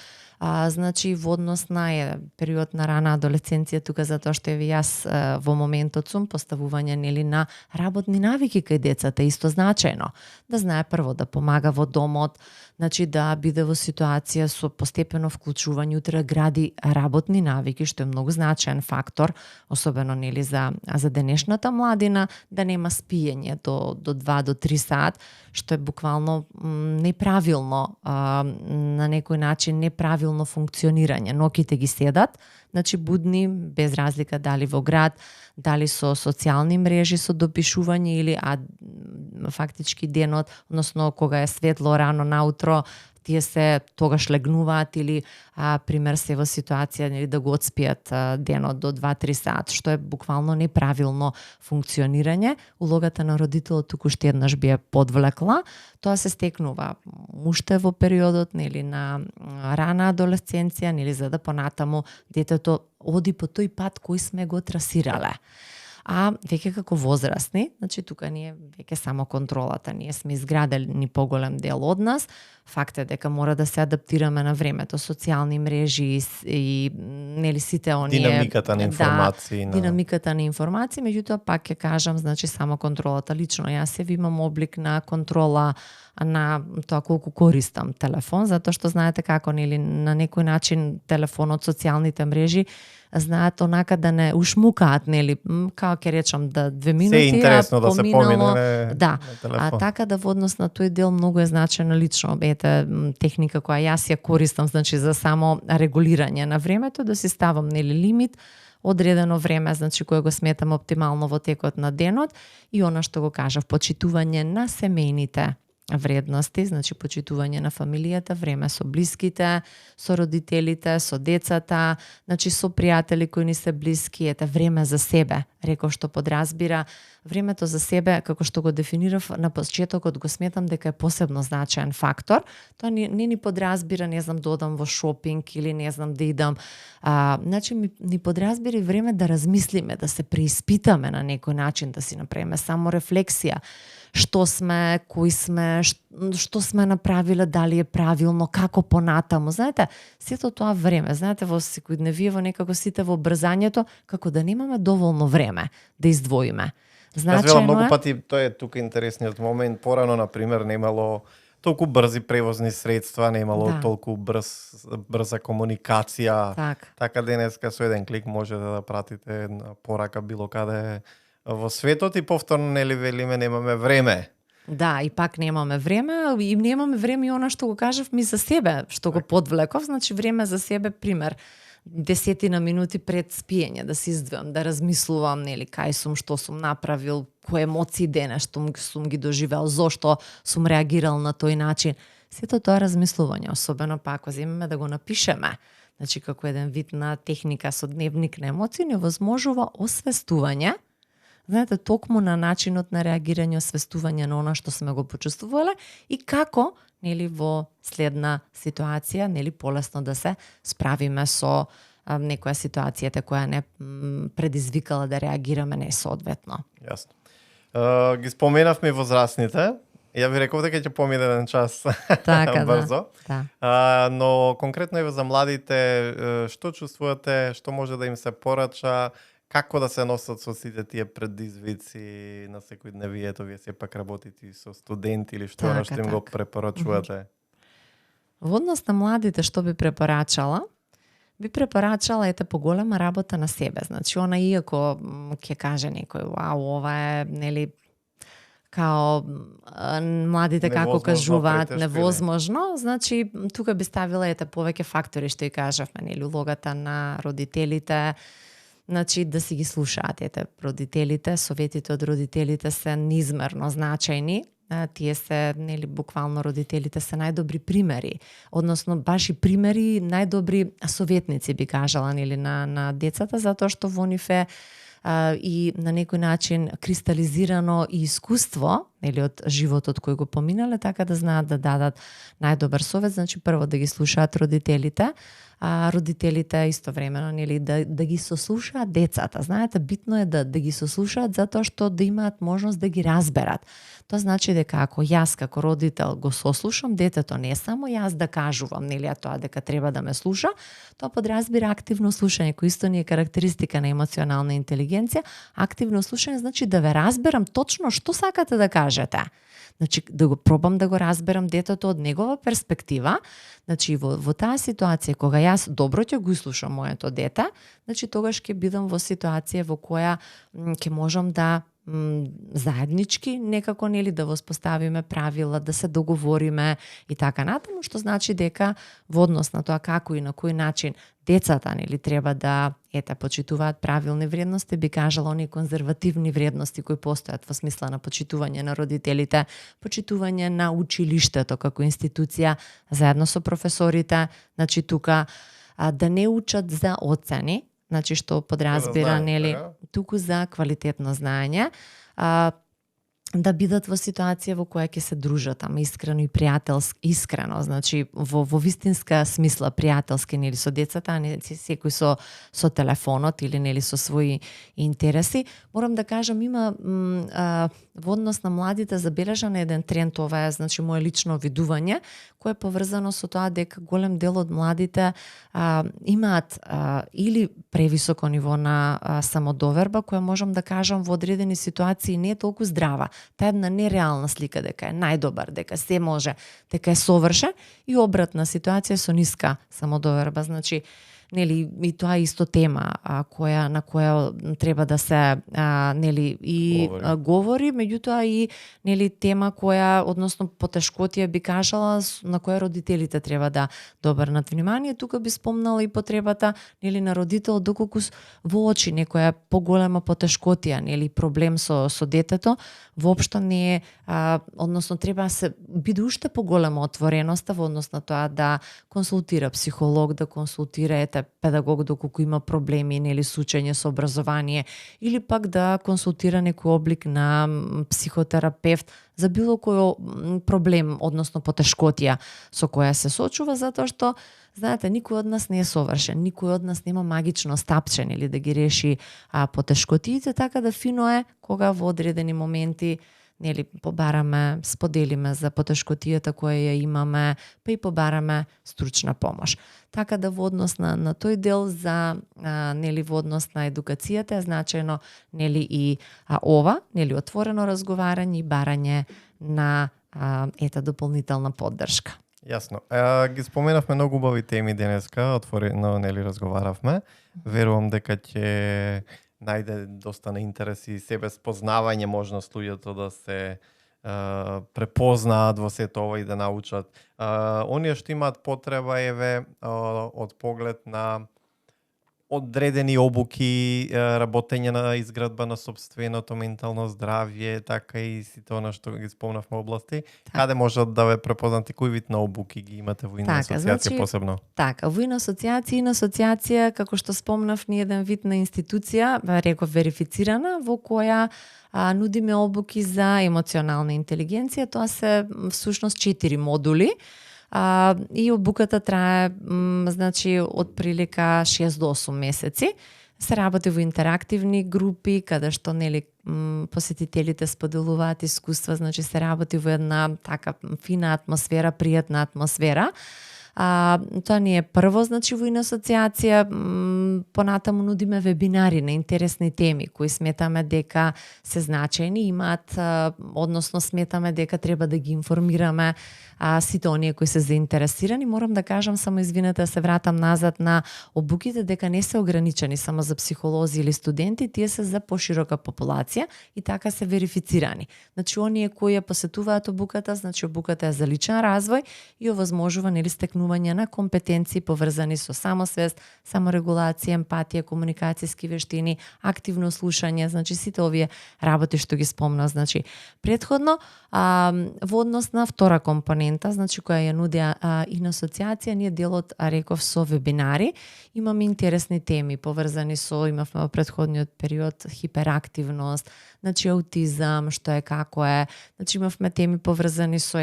Значи во однос на период на рана адолесценција, тука затоа што јас во моментот сум поставување нели на работни навики кај децата, исто значајно. Да знае прво да помага во домот, значи да биде во ситуација со постепено вклучување, утре гради работни навики, што е многу значаен фактор, особено нели за денешната младина, да нема спиење до 2 до 3 сат, што е буквално неправилно, на некој начин неправилно функционирање. Ноките ги седат, значи будни, без разлика дали во град, дали со социјални мрежи, со допишување или фактички денот, односно кога е светло рано наутро, тие се тогаш легнуваат или пример се во ситуација нели да го одспијат денот до 2-3 сат, што е буквално неправилно функционирање. Улогата на родителот туку што еднаш би ја подвлекла, тоа се стекнува уште во периодот нели на рана адолесценција, нели за да понатаму детето оди по тој пат кој сме го трасирале. А веќе како возрастни, значи тука ние веќе само контролата, ние сме изградили ни поголем дел од нас. Факт е дека мора да се адаптираме на времето, социјални мрежи и нели сите оние динамиката на информации, динамиката на информации, меѓутоа пак ќе кажам, значи само контролата. Лично јас имам облик на контрола на тоа колку користам телефон, затоа што знаете како нели на некој начин телефонот, социјалните мрежи знаат онака да не ушмукаат, нели, ќе речам да 2 Се минути, е интересно да се поминало, помине да. на телефон. Така да во однос на тој дел многу е значена лично техника која јас ја користам, значи за само регулирање на времето, да си ставам лимит одредено време, значи кое го сметам оптимално во текот на денот, и она што го кажав, почитување на семејните вредности, значи почитување на фамилијата, време со блиските, со родителите, со децата, значи со пријатели кои ни се блиски, време за себе. Реков што подразбира времето за себе, како што го дефинирав на почетокот, го сметам дека е посебно значаен фактор. Тоа не ни подразбира, не знам, да одам во шопинг или не знам да идам. Значи ни подразбира и време да размислиме, да се преиспитаме на некој начин, да си направиме само рефлексија. Што сме, кои сме, што сме направиле, дали е правилно, како понатаму. Знаете, сето тоа време, знаете, во секојдневиево некако сите во брзањето, како да немаме доволно време да издвоиме. Значено многу пати, тоа е тука интересниот момент, порано, например, немало толку брзи превозни средства, немало толку брза комуникација. Така денеска со еден клик можете да пратите една порака било каде во светот и повторно велиме немаме време. Да, и пак немаме време, и немаме време и она што го кажав ми за себе, што го подвлеков, значи време за себе, пример, 10 минути пред спиење, да се издвоам, да размислувам, кај сум, што сум направил, кои емоции денес сум ги доживел, зошто сум реагирал на тој начин. Сето тоа размислување, особено пак ако земеме да го напишеме, значи како еден вид на техника со дневник на емоции, невозможува освестување. Знаете, токму на начинот на реагирање, освестување на она што сме го почувствувале и како, во следна ситуација, полесно да се справиме со некоја ситуацијата која не предизвикала да реагираме несоодветно. Јасно. Ги споменавме возрастните. Ја ви реков дека ќе помине еден час така, брзо. Да. Но конкретно и за младите, што чувствувате, што може да им се порача, како да се носат со сите тие предизвици на секојдневието? Вие сепак работите со студенти или што така, што им го препорачувате? Во однос на младите што би препорачала? Би препорачала поголема работа на себе. Значи, она иако ќе каже некој, вау, ова е, као младите како кажуваат, невозможно, значи тука би ставила повеќе фактори што и кажавме, улогата на родителите, значи да си ги слушаат родителите, советите од родителите се неизмерно значајни. Тие се, буквално родителите се најдобри примери, односно баш и примери, најдобри советници би кажала на децата, затоа што во нив е и на некој начин кристализирано и искуство од животот кој го поминале, така да знаат да дадат најдобар совет. Значи прво да ги слушаат родителите, а родителите истовремено да ги сослушаат децата. Знаете, битно е да ги сослушаат затоа што да имаат можност да ги разберат. Тоа значи дека ако јас како родител го сослушам детето, не само јас да кажувам, а тоа дека треба да ме слуша, тоа подразбира активно слушање, кој исто не е карактеристика на емоционална интелигенција. Активно слушање значи да ве разберам точно што сакате да кажете. Значи, да го пробам да го разберам детето од негова перспектива. Значи, во таа ситуација, кога јас добро ќе го слушам моето дете, значи тогаш ќе бидам во ситуација во која ќе можам да заеднички некако да воспоставиме правила, да се договориме и така натаму, што значи дека во однос на тоа како и на кој начин децата треба да почитуваат правилни вредности, би кажала оние конзервативни вредности кои постојат во смисла на почитување на родителите, почитување на училиштето како институција заедно со професорите, значи тука да не учат за оцени, значи што подразбира туку за квалитетно знаење, да бидат во ситуација во која ќе се дружат, ама искрено и искрено, значи во вистинска смисла пријателски со децата, а не секој со телефонот или со своји интереси. Морам да кажам, има во однос на младите забележан еден тренд, ова е значи мое лично видување, кое е поврзано со тоа дека голем дел од младите имаат или превисоко ниво на самодоверба, која можам да кажам во одредени ситуации не е толку здрава. Та една нереална слика дека е најдобар, дека се може, дека е совршен, и обратна ситуација со ниска самодоверба. Значи, нели и тоа е исто тема на која треба да се нели и говори, меѓутоа и нели тема која односно потешкотија би кажала на која родителите треба да обрнат внимание. Тука би спомнала и потребата нели на родител доколку во очи некоја поголема потешкотија, нели проблем со детето, воопшто не е односно треба да се биде уште поголема отвореноста во однос на тоа да консултира психолог, да консултира педагог доколку има проблеми нели со учење, со образование, или пак да консултира некој облик на психотерапевт за било кој проблем, односно потешкотија со која се сочува, затоа што знаете, никој од нас не е совршен, никој од нас нема магично стапче или да ги реши потешкотиите, така да фино е кога во одредени моменти нели побараме, споделиме за потешкотијата која ја имаме, па и побараме стручна помош. Така да во однос на тој дел за нели во однос на едукацијата е значајно нели и ова, нели отворено разговарање и барање на дополнителна поддршка. Јасно. Ги споменавме многу убави теми денеска, отворено нели разговаравме. Верувам дека ќе најде доста на интерес и себе спознавање можност луѓето да се препознаат во сето ова и да научат. Оние што имаат потреба од поглед на одредени обуки, работење на изградба на собственото ментално здравје, така и сите она што ги спомнавме области. Каде можат да ве препознати, кој вид на обуки ги имате во Ина асоциација посебно? Така, во Ина асоциација, како што спомнав, ни еден вид на институција, реков верифицирана, во која нудиме обуки за емоционална интелигенција. Тоа се всушност 4 модули. И обуката трае значи од прилика 6 до 8 месеци. Се работи во интерактивни групи каде што нели посетителите споделуваат искуства, значи се работи во една така фина атмосфера, пријатна атмосфера. Тоа ни е прво, значи во Ина асоциација, понатаму нудиме вебинари на интересни теми кои сметаме дека се значајни, имаат, односно сметаме дека треба да ги информираме сите оние кои се заинтересирани. Морам да кажам, само извинете да се вратам назад на обуките, дека не се ограничени само за психолози или студенти, тие се за поширока популација и така се верифицирани. Значи оние кои ја посетуваат обуката, значи обуката е за личен развој и овозможува нели стекнување на компетенции поврзани со самосвест, саморегулација, емпатија, комуникацијски вештини, активно слушање, значи сите овие работи што ги спомнав, значи претходно, во однос на втора компонента, значи која ја нуди Ина асоциација, ние делот реков со вебинари, имаме интересни теми поврзани со, имавме во претходниот период хиперактивност, значи аутизам, што е, како е, значи имавме теми поврзани со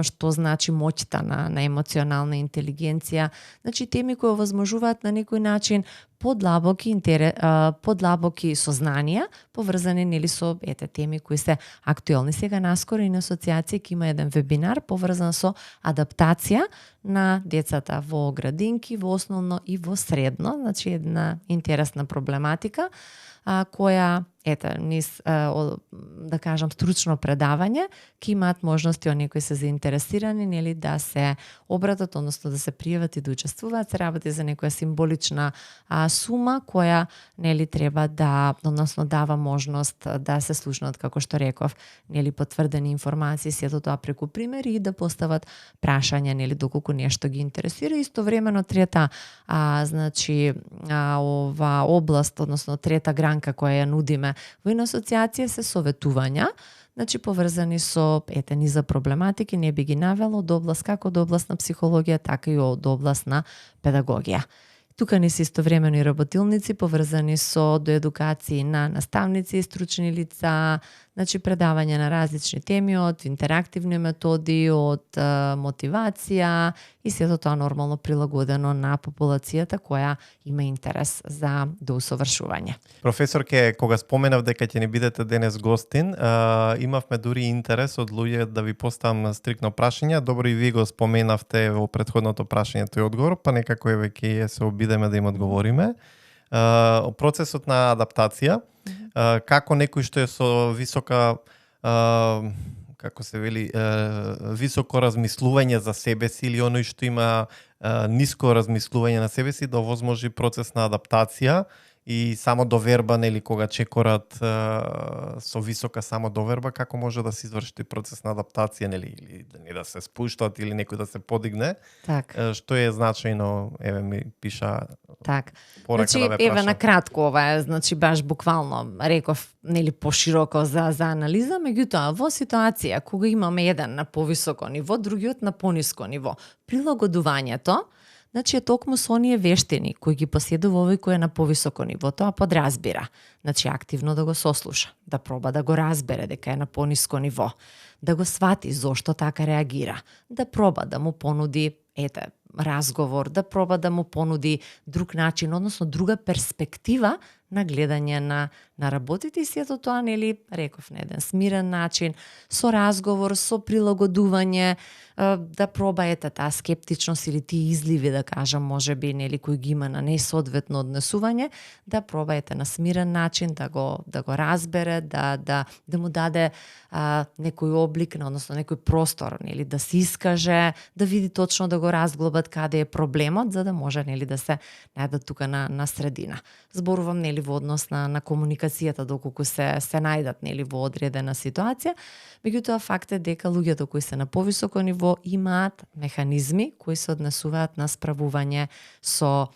што значи моќта на емоционална интелигенција, значи теми кои овозможуваат на некој начин подлабоки сознанија поврзани нели со теми кои се актуелни. Сега наскоро Ина асоциација ќе има еден вебинар поврзан со адаптација на децата во градинки, во основно и во средно, значи една интересна проблематика која низ да кажам стручно предавање ќе имаат можности оние кои се заинтересирани нели да се обратат, односно да се пријават и да учествуваат. Се работи за некоја символична сума која нели треба да, односно дава можност да се слушнат, како што реков, нели потврдени информации, сето тоа преку примери и да постават прашања нели доколку нешто ги интересира. Истовремено трета значи ова област, односно трета гранка која ја нудиме во Ина асоциација се советувања, значи поврзани со низа проблематики, не би ги навела од област како од област на психологија, така и од област на педагогија. Тука ни се истовремено и работилници поврзани со доедукации на наставници и стручни лица, значи предавање на различни теми од интерактивни методи, од мотивација и сето тоа нормално прилагодено на популацијата која има интерес за доусовршување. Професорке, кога споменав дека ќе ни бидете денес гостин, имавме дури интерес од луѓе да ви поставам стрикно прашања. Добро и ви го споменавте во претходното прашање тој одговор, па некако ќе се обидеме да им одговориме. Процесот на адаптација, како некој што е со висока како се вели, високо размислување за себе си или оној што има ниско размислување на себе си да овозможи процес на адаптација и само доверба, нели, кога чекорат со висока само доверба, како може да се изврши процес на адаптација, нели, или не да се спуштат или некој да се подигне. Так. Што е значајно, еве ми пиша Так. порака Значи, да ве еве праша. на кратко ова е, значи баш буквално реков, нели пошироко за анализа, меѓутоа во ситуација кога имаме еден на повисоко ниво, другиот на пониско ниво, прилагодувањето значи е токму со оние вештини кои ги поседува овој кој е на повисоко ниво, тоа подразбира. Значи активно да го сослуша, да проба да го разбере дека е на пониско ниво, да го свати зошто така реагира, да проба да му понуди разговор, да проба да му понуди друг начин, односно друга перспектива на гледање на работите и сето тоа, нели, реков на еден смирен начин, со разговор, со прилагодување, да проба таа скептичност или тие изливи, да кажам, можеби, нели, кои ги има на несоодветно однесување, да проба на смирен начин да го разбере, да му даде некој облик, односно некој простор, нели, да се искаже, да види точно, да го разглобат каде е проблемот, за да може, нели, да се најдат тука на средина. Зборувам, нели, во однос на комуникацијата доколку се најдат, нели, во одредена ситуација, меѓутоа факт е дека луѓето кои се на повисоко ниво имаат механизми кои се однесуваат на справување со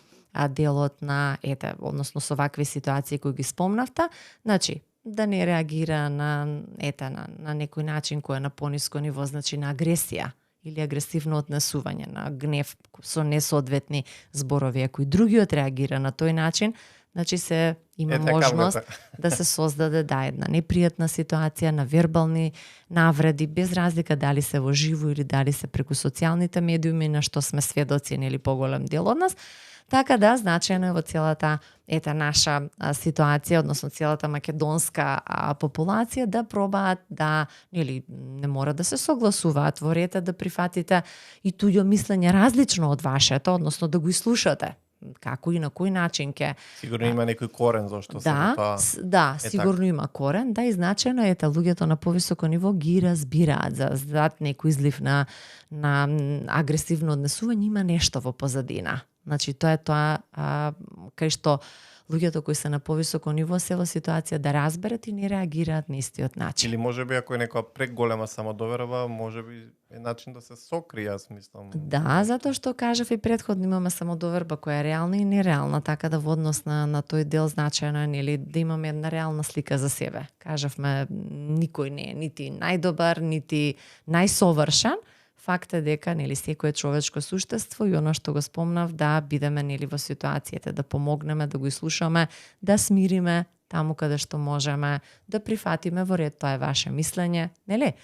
делот на односно со вакви ситуации кои ги спомнавте, значи да не реагира на некој начин кој е на пониско ниво, значи на агресија или агресивно однесување, на гнев со несоодветни зборови, кој другиот реагира на тој начин, значи се има можност да се создаде една непријатна ситуација на вербални навреди, без разлика дали се во живо или дали се преку социјалните медиуми, на што сме сведоци, нели, поголем дел од нас. Така да, значајно е во целата наша ситуација, односно целата македонска популација да пробаат да, нели, не мора да се согласуваат во ред, да прифатите и туѓо мислење различно од вашето, односно да го изслушате. Како и на кој начин ќе... Сигурно има некој корен зашто се тоа... Да, сигурно има корен. Да, и значајно е луѓето на повисоко ниво ги разбираат за некој излив на агресивно однесување, има нешто во позадина. Значи, тоа е кај што луѓето кои се на повисоко ниво се во ситуација да разберат и не реагираат на истиот начин. Или можеби ако е некоја преголема самодоверба, можеби е начин да се сокри, јас мислам. Да, затоа што кажав и претходно имаме самодоверба која е реална и нереална, така да во однос на тој дел значајно е, нели, да имаме една реална слика за себе. Кажавме, никој не е нити најдобар, нити најсовршен. Факт е дека, нели, секое човечко суштество и оно што го спомнав, да бидеме, нели, во ситуацијата, да помогнеме, да го изслушаме, да смириме таму каде што можеме, да прифатиме во ред, тоа е ваше мислење, нели?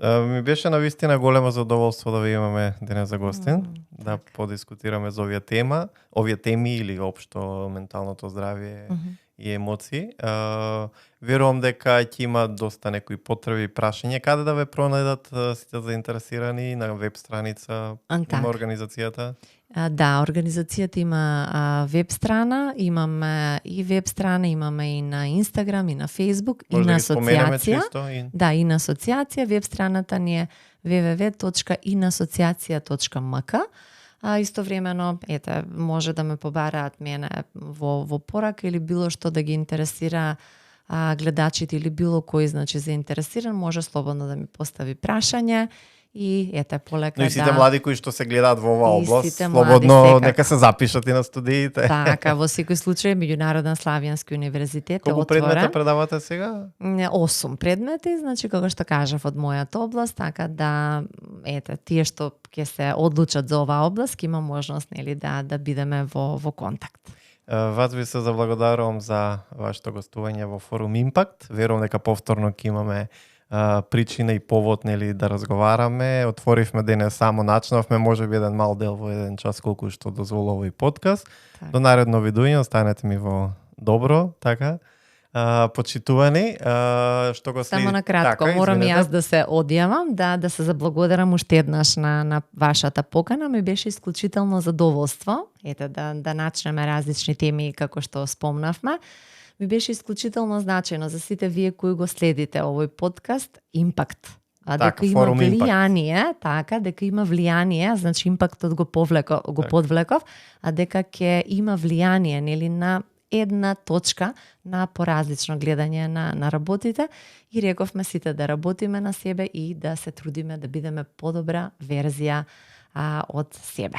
Ми беше навистина големо задоволство да ви имаме денес за гостин, да подискутираме за овие теми или општо менталното здравје и емоции. Верувам дека ќе има доста некои потреби и прашања. Каде да ве пронајдат сите заинтересирани? На веб страница има организацијата? Да, организацијата има веб страна, имаме и веб страна, имаме и на Инстаграм, и на Фейсбук, и на асоцијација. Да, и на асоцијација. Веб страната ни е www.inasociacija.mk. Истовремено, може да ме побараат мене во порака или било што да ги интересира гледачите или било кој, значи, заинтересиран, може слободно да ми постави прашање и полека да... Но и сите млади кои што се гледаат во оваа област, слободно нека се запишат и на студиите. Така, во секој случај Меѓународен славијански универзитет е отворен. Колку предмета предавате сега? 8 предмети, значи како што кажав од мојата област, така да тие што ќе се одлучат за оваа област, ќе има можност, нели, да бидеме во контакт. Вас ви се заблагодарувам за вашето гостување во Форум Импакт. Верувам дека повторно ќе имаме причина и повод, нели, да разговараме. Отворивме денес само, начнавме можеби еден мал дел во еден час колку што дозволува и подкаст. Так. До наредно видење, останете ми во добро, така. Почитувани, што го следи. Само на кратко, морам и јас да се одјавам, да се заблагодарам уште еднаш на вашата покана, ми беше исклучително задоволство, да начнеме различни теми како што спомнавме. ми беше исклучително значајно за сите вие кои го следите овој подкаст Импакт. А Така, дека има форум Импакт. влијание, така, дека има влијание, значи импактот го подвлеков, а дека ќе има влијание, нели, на една точка на поразлично гледање на работите и рековме сите да работиме на себе и да се трудиме да бидеме подобра верзија од себе.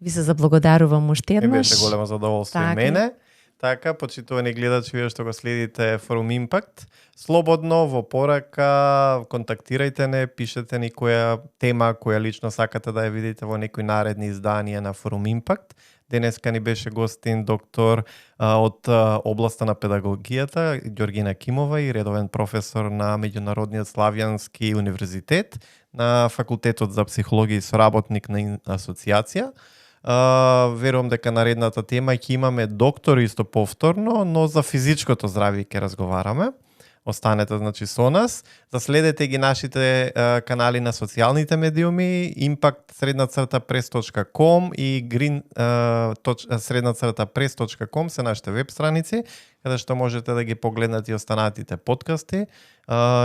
Ви се заблагодарувам уште еднаш. Беше големо задоволство и мене. Така, почитувани гледачи, вие што го следите Форум Импакт, слободно во порака контактирајте не, пишете ни која тема која лично сакате да ја видите во некои наредни изданија на Форум Импакт. Денеска ни беше гостин доктор од областа на педагогијата Ѓоргина Кимова и редовен професор на Меѓународниот славјански универзитет на Факултетот за психологија и соработник на асоциација. Верувам дека наредната тема ќе имаме доктор исто повторно, но за физичкото здравје ќе разговараме. Останете значи со нас. Заследете ги нашите канали на социјалните медиуми, impact_press.com и green_press.com се нашите веб страници, каде што можете да ги погледнете и останатите подкасти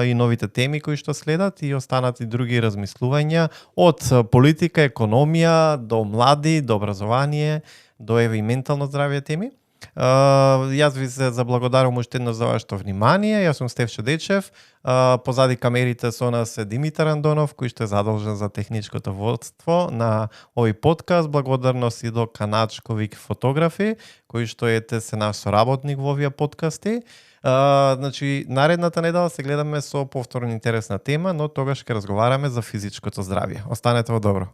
и новите теми кои што следат и останати други размислувања од политика, економија, до млади, до образование, до и ментално здравје теми. Јас ви се заблагодарувам уште еднаш за вашето внимание. Јас сум Стефчо Дечев. Позади камерите со нас е Димитар Андонов, кој што е задолжен за техничкото водство на овој подкаст. Благодарност и до Каначковик фотографи, кој што се наш соработник во овие подкасти. Значи, наредната недела се гледаме со повторно интересна тема, но тогаш ќе разговараме за физичкото здравје. Останете во добро.